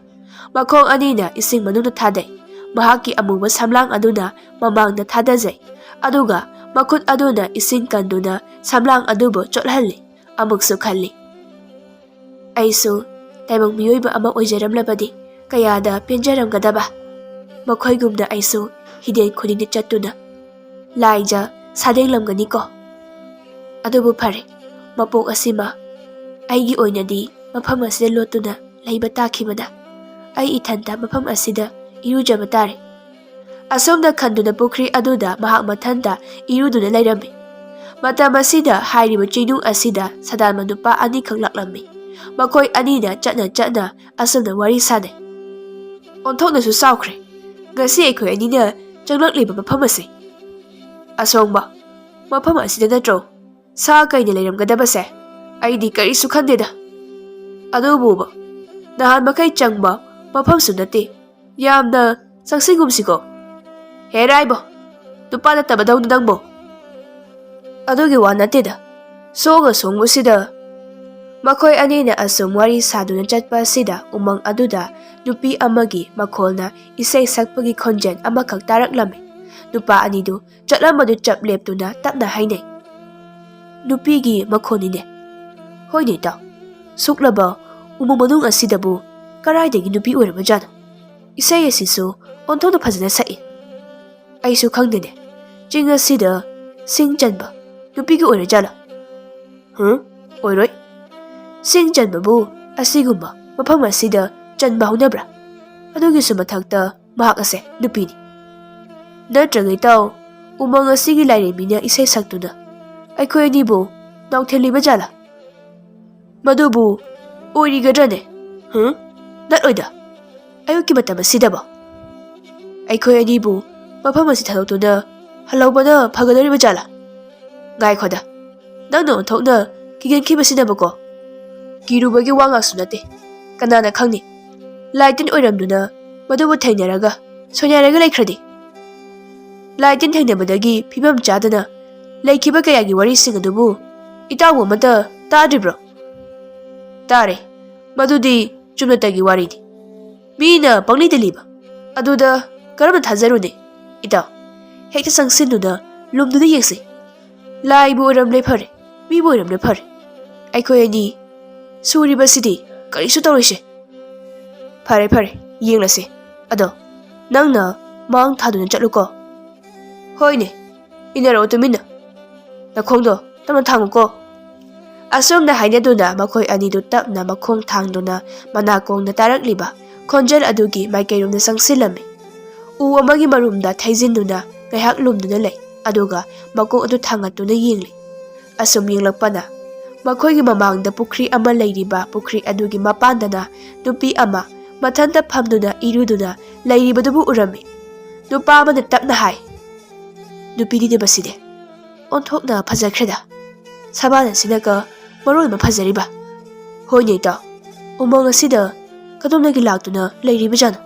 ꯃꯈꯣꯡ ꯑꯅꯤꯅ ꯏꯁꯤꯡ ꯃꯅꯨꯡꯗ ꯊꯥꯗꯩ꯫ ꯃꯍꯥꯛꯀꯤ ꯑꯃꯨꯕ ꯁꯝꯂꯥꯡ ꯑꯗꯨꯅ ꯃꯃꯥꯡꯗ ꯊꯥꯗꯖꯩ꯫ ꯑꯗꯨꯒ ꯃꯈꯨꯠ ꯑꯗꯨꯅ ꯏꯁꯤꯡ ꯀꯟꯗꯨꯅ ꯁꯝꯂꯥꯡ ꯑꯗꯨꯕꯨ ꯆꯣꯠꯍꯜꯂꯤ꯫ ꯑꯃꯨꯛꯁꯨ ꯈꯜꯂꯤ, "ꯑꯩꯁꯨ ꯇꯥꯏꯕꯪ ꯃꯤꯑꯣꯏꯕ ꯑꯃ ꯑꯣꯏꯖꯔꯝꯂꯕꯗꯤ ꯀꯌꯥꯗ ꯄꯦꯟꯖꯔꯝꯒꯗꯕ꯫ ꯃꯈꯣꯏꯒꯨꯝꯅ ꯑꯩꯁꯨ ꯍꯤꯗꯦꯟ ꯈꯨꯗꯤꯡꯗ ꯆꯠꯇꯨꯅ ꯂꯥꯏꯖ ꯁꯥꯗꯦꯡꯂꯝꯒꯅꯤꯀꯣ꯫ ꯑꯗꯨꯕꯨ ꯐꯔꯦ, ꯃꯄꯣꯛ ꯑꯁꯤꯃ ꯑꯩꯒꯤ ꯑꯣꯏꯅꯗꯤ ꯃꯐꯝ ꯑꯁꯤꯗ ꯂꯣꯠꯇꯨꯅ ꯂꯩꯕ ꯇꯥꯈꯤꯕꯅ ꯑꯩ ꯏꯊꯟꯇ ꯃꯐꯝ ꯑꯁꯤꯗ ꯏꯔꯨꯖꯕ ꯇꯥꯔꯦ꯫" ꯑꯁꯨꯝꯅ ꯈꯟꯗꯨꯅ ꯄꯨꯈ꯭ꯔꯤ ꯑꯗꯨꯗ ꯃꯍꯥꯛ ꯃꯊꯟꯇ ꯏꯔꯨꯗꯨꯅ ꯂꯩꯔꯝꯃꯤ꯫ ꯃꯇꯝ ꯑꯁꯤꯗ ꯍꯥꯏꯔꯤꯕ ꯆꯤꯡꯅꯨꯡ ꯑꯁꯤꯗ ꯁꯗꯥꯟꯕ ꯅꯨꯄꯥ ꯑꯅꯤꯈꯛ ꯂꯥꯛꯂꯝꯃꯤ꯫ ꯃꯈꯣꯏ ꯑꯅꯤꯅ ꯆꯠꯅ ꯆꯠꯅ ꯑꯁꯨꯝꯅ ꯋꯥꯔꯤ ꯁꯥꯅꯩ꯫ "ꯑꯣꯟꯊꯣꯛꯅꯁꯨ ꯆꯥꯎꯈ꯭ꯔꯦ ꯉꯁꯤ ꯑꯩꯈꯣꯏ ꯑꯅꯤꯅ ꯆꯪꯂꯛꯂꯤꯕ ꯃꯐꯝ ꯑꯁꯤ꯫ ꯑꯁꯣꯡꯕ, ꯃꯐꯝ ꯑꯁꯤꯗ ꯅꯠꯇ꯭ꯔꯣ ꯁꯥ ꯀꯩꯅ ꯂꯩꯔꯝꯒꯗꯕꯁꯦ? ꯑꯩꯗꯤ ꯀꯔꯤꯁꯨ ꯈꯟꯗꯦꯗ꯫ ꯑꯗꯨꯕꯨꯕ, ꯅꯍꯥꯟ ꯃꯈꯩ ꯆꯪꯕ ꯃꯐꯝꯁꯨ ꯅꯠꯇꯦ꯫ ꯌꯥꯝꯅ ꯆꯪꯁꯤꯟꯒꯨꯝꯁꯤꯀꯣ꯫ ꯍꯦ ꯔꯥꯏꯕꯣ, ꯅꯨꯄꯥ ꯅꯠꯇꯕꯗꯧꯅ ꯅꯪꯕꯣ꯫ ꯑꯗꯨꯒꯤ ꯋꯥ ꯅꯠꯇꯦꯗ꯫ ꯁꯣꯡꯉ ꯁꯣꯡꯕꯁꯤꯗ ꯃꯈꯣꯏ ꯑꯅꯤꯅ ꯑꯁꯨꯝ ꯋꯥꯔꯤ ꯁꯥꯗꯨꯅ ꯆꯠꯄ ꯑꯁꯤꯗ ꯎꯃꯪ ꯑꯗꯨꯗ ꯅꯨꯄꯤ ꯑꯃꯒꯤ ꯃꯈꯣꯜꯅ ꯏꯁꯩ ꯁꯛꯄꯒꯤ ꯈꯣꯟꯖꯦꯜ ꯑꯃꯈꯛ ꯇꯥꯔꯛꯂꯝꯃꯤ꯫ ꯅꯨꯄꯥ ꯑꯅꯤꯗꯨ ꯆꯠꯂꯝꯕꯗꯨ ꯆꯞ ꯂꯦꯞꯇꯨꯅ ꯇꯞꯅ ꯍꯥꯏꯅꯩ꯫ ꯅꯨꯄꯤꯒꯤ ꯃꯈꯣꯟꯅꯤꯅꯦ꯫ ꯍꯣꯏꯅꯦ ꯏꯇꯥꯎ, ꯁꯨꯛꯂꯕ ꯎꯃꯪ ꯃꯅꯨꯡ ꯑꯁꯤꯗꯕꯨ ꯀꯔꯥꯏꯗꯒꯤ ꯅꯨꯄꯤ ꯑꯣꯏꯔꯕꯖꯥꯠꯅꯣ? ꯏꯁꯩ ꯑꯁꯤꯁꯨ ꯑꯣꯟꯊꯣꯛꯅ ꯐꯖꯅ ꯁꯛꯏ꯫ ꯑꯩꯁꯨ ꯈꯪꯗꯦꯅꯦ, ꯆꯤꯡ ꯑꯁꯤꯗ ꯁꯤꯡ ꯆꯟꯕ ꯅꯨꯄꯤꯒꯤ ꯑꯣꯏꯔꯖꯥꯠꯂꯥ? ꯍꯨꯝ, ꯑꯣꯏꯔꯣꯏ꯫ ꯁꯤꯡ ꯆꯟꯕꯕꯨ ꯑꯁꯤꯒꯨꯝꯕ ꯃꯐꯝ ꯑꯁꯤꯗ ꯆꯟꯕ ꯍꯧꯅꯕ꯭ꯔꯥ? ꯑꯗꯨꯒꯤꯁꯨ ꯃꯊꯛꯇ ꯃꯍꯥꯛ ꯑꯁꯦ ꯅꯨꯄꯤꯅꯤ꯫ ꯅꯠꯇ꯭ꯔꯒ ꯏꯇꯥꯎ, ꯎꯃꯪ ꯑꯁꯤꯒꯤ ꯂꯥꯏꯔꯦꯝꯕꯤꯅ ꯏꯁꯩ ꯁꯛꯇꯨꯅ ꯑꯩꯈꯣꯏ ꯑꯅꯤꯕꯨ ꯅꯥꯎꯊꯦꯜꯂꯤꯕ ꯖꯥꯠꯂꯥ? ꯃꯗꯨꯕꯨ ꯑꯣꯏꯔꯤꯒꯗ꯭ꯔꯅꯦ? ꯍꯨꯝ? ꯅꯠꯂꯣꯏꯗ꯫ ꯑꯌꯨꯛꯀꯤ ꯃꯇꯝ ꯑꯁꯤꯗꯕꯣ? ꯑꯩꯈꯣꯏ ꯑꯅꯤꯕꯨ ꯃꯐꯝ ꯑꯁꯤ ꯊꯥꯗꯣꯛꯇꯨꯅ ꯍꯜꯍꯧꯕꯅ ꯐꯒꯗꯧꯔꯤꯕ ꯖꯥꯠꯂꯥ? ꯉꯥꯏꯈꯣꯗ, ꯅꯪꯅ ꯑꯣꯟꯊꯣꯛꯅ ꯀꯤꯒꯟꯈꯤꯕꯁꯤꯅꯕꯀꯣ꯫ ꯀꯤꯔꯨꯕꯒꯤ ꯋꯥ ꯉꯥꯛꯁꯨ ꯅꯠꯇꯦ꯫ ꯀꯅꯥꯅ ꯈꯪꯅꯤ? ꯂꯥꯏ ꯇꯤꯟ ꯑꯣꯏꯔꯝꯗꯨꯅ ꯃꯗꯨꯕꯨ ꯊꯦꯡꯅꯔꯒ ꯁꯣꯏꯅꯥꯏꯔꯒ ꯂꯩꯈ꯭ꯔꯗꯤ? ꯂꯥꯏ ꯇꯤꯟ ꯊꯦꯡꯅꯕꯗꯒꯤ ꯐꯤꯕꯝ ꯆꯥꯗꯅ ꯂꯩꯈꯤꯕ ꯀꯌꯥꯒꯤ ꯋꯥꯔꯤꯁꯤꯡ ꯑꯗꯨꯕꯨ ꯏꯇꯥꯎꯕꯨ ꯑꯃꯠꯇ ꯇꯥꯗ꯭ꯔꯤꯕ꯭ꯔꯣ? ꯇꯥꯔꯦ꯫ ꯃꯗꯨꯗꯤ ꯆꯨꯝꯅꯇꯒꯤ ꯋꯥꯔꯤꯅꯤ꯫ ꯃꯤꯅ ꯄꯪꯂꯤꯗ ꯂꯤꯕ꯫ ꯑꯗꯨꯗ ꯀꯔꯝꯅ ꯊꯥꯖꯔꯨꯅꯤ? ꯏꯇꯥꯎ, ꯍꯦꯛꯇ ꯆꯪꯁꯤꯟꯗꯨꯅ ꯂꯨꯝꯗꯨꯅ ꯌꯦꯡꯁꯤ꯫ ꯂꯥꯏꯕꯨ ꯑꯣꯏꯔꯝꯂꯦ ꯐꯔꯦ, ꯃꯤꯕꯨ ꯑꯣꯏꯔꯝꯂꯦ ꯐꯔꯦ꯫ ꯑꯩꯈꯣꯏ ꯑꯅꯤ ꯁꯨꯔꯤꯕꯁꯤꯗꯤ ꯀꯔꯤꯁꯨ ꯇꯧꯔꯣꯏꯁꯦ꯫ ꯐꯔꯦ, ꯐꯔꯦ, ꯌꯦꯡꯂꯁꯦ꯫ ꯑꯗꯣ ꯅꯪꯅ ꯃꯥꯡ ꯊꯥꯗꯨꯅ ꯆꯠꯂꯨꯀꯣ꯫ ꯍꯣꯏꯅꯦ, ꯏꯟꯅꯔꯛꯑꯣ ꯇꯨꯃꯤꯟꯅ꯫ ꯅꯈꯣꯡꯗꯣ ꯇꯞꯅ ꯊꯥꯡꯉꯨꯀꯣ꯫ ꯑꯁꯨꯝꯅ ꯍꯥꯏꯅꯗꯨꯅ ꯃꯈꯣꯏ ꯑꯅꯤꯗꯨ ꯇꯞꯅ ꯃꯈꯣꯡ ꯊꯥꯡꯗꯨꯅ ꯃꯅꯥꯀꯣꯡꯗ ꯇꯥꯔꯛꯂꯤꯕ ꯈꯣꯟꯖꯦꯜ ꯑꯗꯨꯒꯤ ꯃꯥꯏꯀꯩꯔꯣꯝꯗ ꯆꯪꯁꯤꯜꯂꯝꯃꯤ꯫ ꯎ ꯑꯃꯒꯤ ꯃꯔꯨꯝꯗ ꯊꯩꯖꯤꯟꯗꯨꯅ ꯉꯥꯏꯍꯥꯛ ꯂꯨꯝꯗꯨꯅ ꯂꯩ, ꯑꯗꯨꯒ ꯃꯀꯣꯛ ꯑꯗꯨ ꯊꯥꯡꯒꯠꯇꯨꯅ ꯌꯦꯡꯂꯤ꯫ ꯑꯁꯨꯝ ꯌꯦꯡꯂꯛꯄꯅ ꯃꯈꯣꯏꯒꯤ ꯃꯃꯥꯡꯗ ꯄꯨꯈ꯭ꯔꯤ ꯑꯃ ꯂꯩꯔꯤꯕ, ꯄꯨꯈ꯭ꯔꯤ ꯑꯗꯨꯒꯤ ꯃꯄꯥꯟꯗꯅ ꯅꯨꯄꯤ ꯑꯃ ꯃꯊꯟꯇ ꯐꯝꯗꯨꯅ ꯏꯔꯨꯗꯨꯅ ꯂꯩꯔꯤꯕꯗꯨꯕꯨ ꯎꯔꯝꯃꯤ꯫ ꯅꯨꯄꯥ ꯑꯃꯅ ꯇꯞꯅ ꯍꯥꯏ, "ꯅꯨꯄꯤꯅꯤꯅꯦ ꯃꯁꯤꯗꯤ꯫ ꯑꯣꯟꯊꯣꯛꯅ ꯐꯖꯈ꯭ꯔꯦꯗ꯫ ꯁꯕꯥꯅ ꯑꯁꯤꯅꯒ ꯃꯔꯣꯟ ꯑꯃ ꯐꯖꯔꯤꯕ꯫ ꯍꯣꯏꯅꯦ ꯏꯇꯥꯎ, ꯎꯃꯪ ꯑꯁꯤꯗ ꯀꯗꯣꯝꯗꯒꯤ ꯂꯥꯛꯇꯨꯅ ꯂꯩꯔꯤꯕꯖꯥꯠꯅꯣ?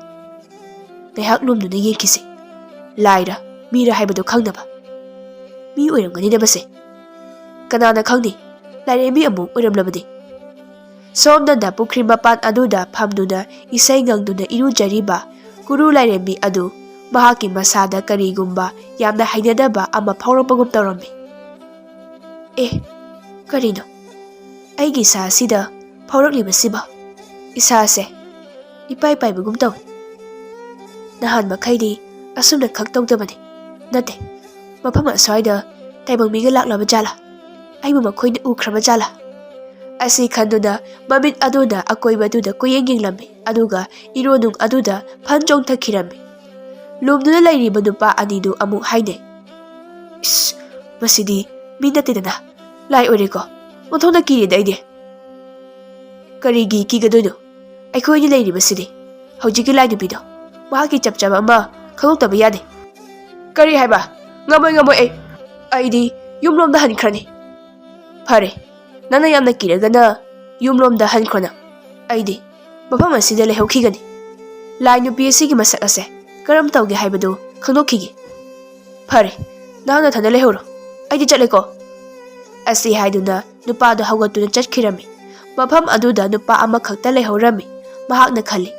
ꯉꯥꯏꯍꯥꯛ ꯂꯨꯝꯗꯨꯅ ꯌꯦꯡꯈꯤꯁꯤ꯫ ꯂꯥꯏꯔ ꯃꯤꯔ ꯍꯥꯏꯕꯗꯨ ꯈꯪꯅꯕ꯫ ꯃꯤ ꯑꯣꯏꯔꯝꯒꯅꯤꯗ ꯃꯁꯦ꯫ ꯀꯅꯥꯅ ꯈꯪꯅꯤ? ꯂꯥꯏꯔꯦꯝꯕꯤ ꯑꯃꯨꯛ ꯑꯣꯏꯔꯝꯂꯕꯗꯤ꯫ ꯁꯣꯝꯗꯅ ꯄꯨꯈ꯭ꯔꯤ ꯃꯄꯥꯟ ꯑꯗꯨꯗ ꯐꯝꯗꯨꯅ ꯏꯁꯩ ꯉꯪꯗꯨꯅ ꯏꯔꯨꯖꯔꯤꯕ ꯀꯨꯔꯨ ꯂꯥꯏꯔꯦꯝꯕꯤ ꯑꯗꯨ ꯃꯍꯥꯛꯀꯤ ꯃꯁꯥꯗ ꯀꯔꯤꯒꯨꯝꯕ ꯌꯥꯝꯅ ꯍꯩꯅꯗꯕ ꯑꯃ ꯐꯥꯎꯔꯛꯄꯒꯨꯝ ꯇꯧꯔꯝꯃꯤ꯫ "ꯑꯦ, ꯀꯔꯤꯅꯣ ꯑꯩꯒꯤ ꯏꯁꯥ ꯑꯁꯤꯗ ꯐꯥꯎꯔꯛꯂꯤꯕꯁꯤꯕꯣ? ꯏꯁꯥꯁꯦ ꯏꯄꯥꯏ ꯄꯥꯏꯕꯒꯨꯝ ꯇꯧꯏ꯫ ꯅꯍꯥꯟ ꯃꯈꯩꯗꯤ ꯑꯁꯨꯝꯅ ꯈꯛ ꯇꯧꯗꯕꯅꯤ꯫ ꯅꯠꯇꯦ, ꯃꯐꯝ ꯑꯁ꯭ꯋꯥꯏꯗ ꯇꯥꯏꯕꯪ ꯃꯤꯒ ꯂꯥꯛꯂꯕ ꯖꯥꯠꯂꯥ? ꯑꯩꯕꯨ ꯃꯈꯣꯏꯅ ꯎꯈ꯭ꯔꯕ ꯖꯥꯠꯂꯥ?" ꯑꯁꯤ ꯈꯟꯗꯨꯅ ꯃꯃꯤꯠ ꯑꯗꯨꯅ ꯑꯀꯣꯏꯕꯗꯨꯗ ꯀꯨꯌꯦꯡ ꯌꯦꯡꯂꯝꯃꯤ, ꯑꯗꯨꯒ ꯏꯔꯣꯅꯨꯡ ꯑꯗꯨꯗ ꯐꯟ ꯆꯣꯡꯊꯈꯤꯔꯝꯃꯤ꯫ ꯂꯨꯝꯗꯨꯅ ꯂꯩꯔꯤꯕ ꯅꯨꯄꯥ ꯑꯅꯤꯗꯨ ꯑꯃꯨꯛ ꯍꯥꯏꯅꯩ꯫ "ꯏꯁ, ꯃꯁꯤꯗꯤ ꯃꯤ ꯅꯠꯇꯦꯗꯅ, ꯂꯥꯏ ꯑꯣꯏꯔꯦꯀꯣ꯫ ꯑꯣꯟꯊꯣꯛꯅ ꯀꯤꯔꯦꯗ ꯑꯩꯗꯤ꯫" "ꯀꯔꯤꯒꯤ ꯀꯤꯒꯗꯣꯏꯅꯣ? ꯑꯩꯈꯣꯏ ꯑꯅꯤ ꯂꯩꯔꯤꯕꯁꯤꯗꯤ꯫ ꯍꯧꯖꯤꯛꯀꯤ ꯂꯥꯏ ꯅꯨꯄꯤꯗꯣ, ꯃꯍꯥꯛꯀꯤ ꯆꯞ ꯆꯥꯕ ꯑꯃ ꯈꯪꯗꯣꯛꯇꯕ ꯌꯥꯗꯦ꯫" "ꯀꯔꯤ ꯍꯥꯏꯕ? ꯉꯝꯃꯣꯏ, ꯉꯝꯃꯣꯏ ꯑꯩ꯫ ꯑꯩꯗꯤ ꯌꯨꯝꯂꯣꯝꯗ ꯍꯟꯈ꯭ꯔꯅꯤ꯫" "ꯐꯔꯦ, ꯅꯪꯅ ꯌꯥꯝꯅ ꯀꯤꯔꯒꯅ ꯌꯨꯝꯂꯣꯝꯗ ꯍꯟꯈ꯭ꯔꯣ ꯅꯪ꯫ ꯑꯩꯗꯤ ꯃꯐꯝ ꯑꯁꯤꯗ ꯂꯩꯍꯧꯈꯤꯒꯅꯤ꯫ ꯂꯥꯏ ꯅꯨꯄꯤ ꯑꯁꯤꯒꯤ ꯃꯁꯛ ꯑꯁꯦ ꯀꯔꯝ ꯇꯧꯒꯦ ꯍꯥꯏꯕꯗꯨ ꯈꯪꯗꯣꯛꯈꯤꯒꯦ꯫ ꯐꯔꯦ, ꯅꯍꯥꯛ ꯅꯊꯟꯗ ꯂꯩꯍꯧꯔꯣ꯫ ꯑꯩꯗꯤ ꯆꯠꯂꯦꯀꯣ꯫" ꯑꯁꯤ ꯍꯥꯏꯗꯨꯅ ꯅꯨꯄꯥꯗꯨ ꯍꯧꯒꯠꯇꯨꯅ ꯆꯠꯈꯤꯔꯝꯃꯤ꯫ ꯃꯐꯝ ꯑꯗꯨꯗ ꯅꯨꯄꯥ ꯑꯃꯈꯛꯇ ꯂꯩꯍꯧꯔꯝꯃꯤ꯫ ꯃꯍꯥꯛꯅ ꯈꯜꯂꯤ,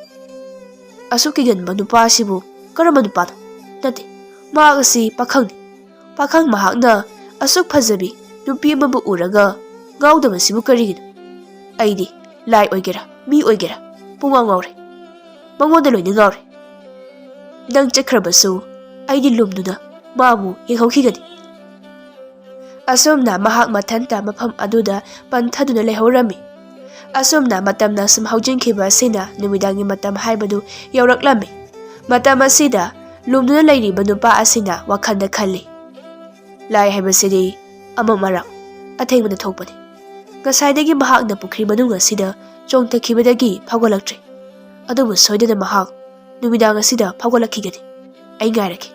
"ꯑꯁꯨꯛ ꯀꯤꯒꯟꯕ ꯅꯨꯄꯥ ꯑꯁꯤꯕꯨ ꯀꯔꯝꯕ ꯅꯨꯄꯥꯅꯣ? ꯅꯠꯇꯦ, ꯃꯍꯥꯛ ꯑꯁꯤ ꯄꯥꯈꯪꯅꯤ꯫ ꯄꯥꯈꯪ ꯃꯍꯥꯛꯅ ꯑꯁꯨꯛ ꯐꯖꯕꯤ ꯅꯨꯄꯤ ꯑꯃꯕꯨ ꯎꯔꯒ ꯉꯥꯎꯗꯕꯁꯤꯕꯨ ꯀꯔꯤꯒꯤꯅꯣ? ꯑꯩꯗꯤ ꯂꯥꯏ ꯑꯣꯏꯒꯦꯔꯥ, ꯃꯤ ꯑꯣꯏꯒꯦꯔꯥ, ꯄꯨꯡꯉꯥꯎ ꯉꯥꯎꯔꯦ꯫ ꯃꯉꯣꯟꯗ ꯂꯣꯏꯅ ꯉꯥꯎꯔꯦ꯫ ꯅꯪ ꯆꯠꯈ꯭ꯔꯕꯁꯨ ꯑꯩꯗꯤ ꯂꯨꯝꯗꯨꯅ ꯃꯥꯕꯨ ꯌꯦꯡꯍꯧꯈꯤꯒꯅꯤ꯫" ꯑꯁꯨꯝꯅ ꯃꯍꯥꯛ ꯃꯊꯟꯇ ꯃꯐꯝ ꯑꯗꯨꯗ ꯄꯟꯊꯗꯨꯅ ꯂꯩꯍꯧꯔꯝꯃꯤ꯫ ꯑꯁꯨꯝꯅ ꯃꯇꯝꯅ ꯁꯨꯝ ꯍꯧꯖꯤꯟꯈꯤꯕ ꯑꯁꯤꯅ ꯅꯨꯃꯤꯗꯥꯡꯒꯤ ꯃꯇꯝ ꯍꯥꯏꯕꯗꯨ ꯌꯧꯔꯛꯂꯝꯃꯤ꯫ ꯃꯇꯝ ꯑꯁꯤꯗ ꯂꯨꯝꯗꯨꯅ ꯂꯩꯔꯤꯕ ꯅꯨꯄꯥ ꯑꯁꯤꯅ ꯋꯥꯈꯜꯗ ꯈꯜꯂꯤ, "ꯂꯥꯏ ꯍꯥꯏꯕꯁꯤꯗꯤ ꯑꯃꯝ ꯑꯔꯥꯛ ꯑꯊꯦꯡꯕꯗ ꯊꯣꯛꯄꯅꯤ꯫ ꯉꯁꯥꯏꯗꯒꯤ ꯃꯍꯥꯛꯅ ꯄꯨꯈ꯭ꯔꯤ ꯃꯅꯨꯡ ꯑꯁꯤꯗ ꯆꯣꯡꯊꯈꯤꯕꯗꯒꯤ ꯐꯥꯎꯒꯠꯂꯛꯇ꯭ꯔꯤ꯫ ꯑꯗꯨꯕꯨ ꯁꯣꯏꯗꯅ ꯃꯍꯥꯛ ꯅꯨꯃꯤꯗꯥꯡ ꯑꯁꯤꯗ ꯐꯥꯎꯒꯠꯂꯛꯈꯤꯒꯅꯤ꯫ ꯑꯩ ꯉꯥꯏꯔꯒꯦ꯫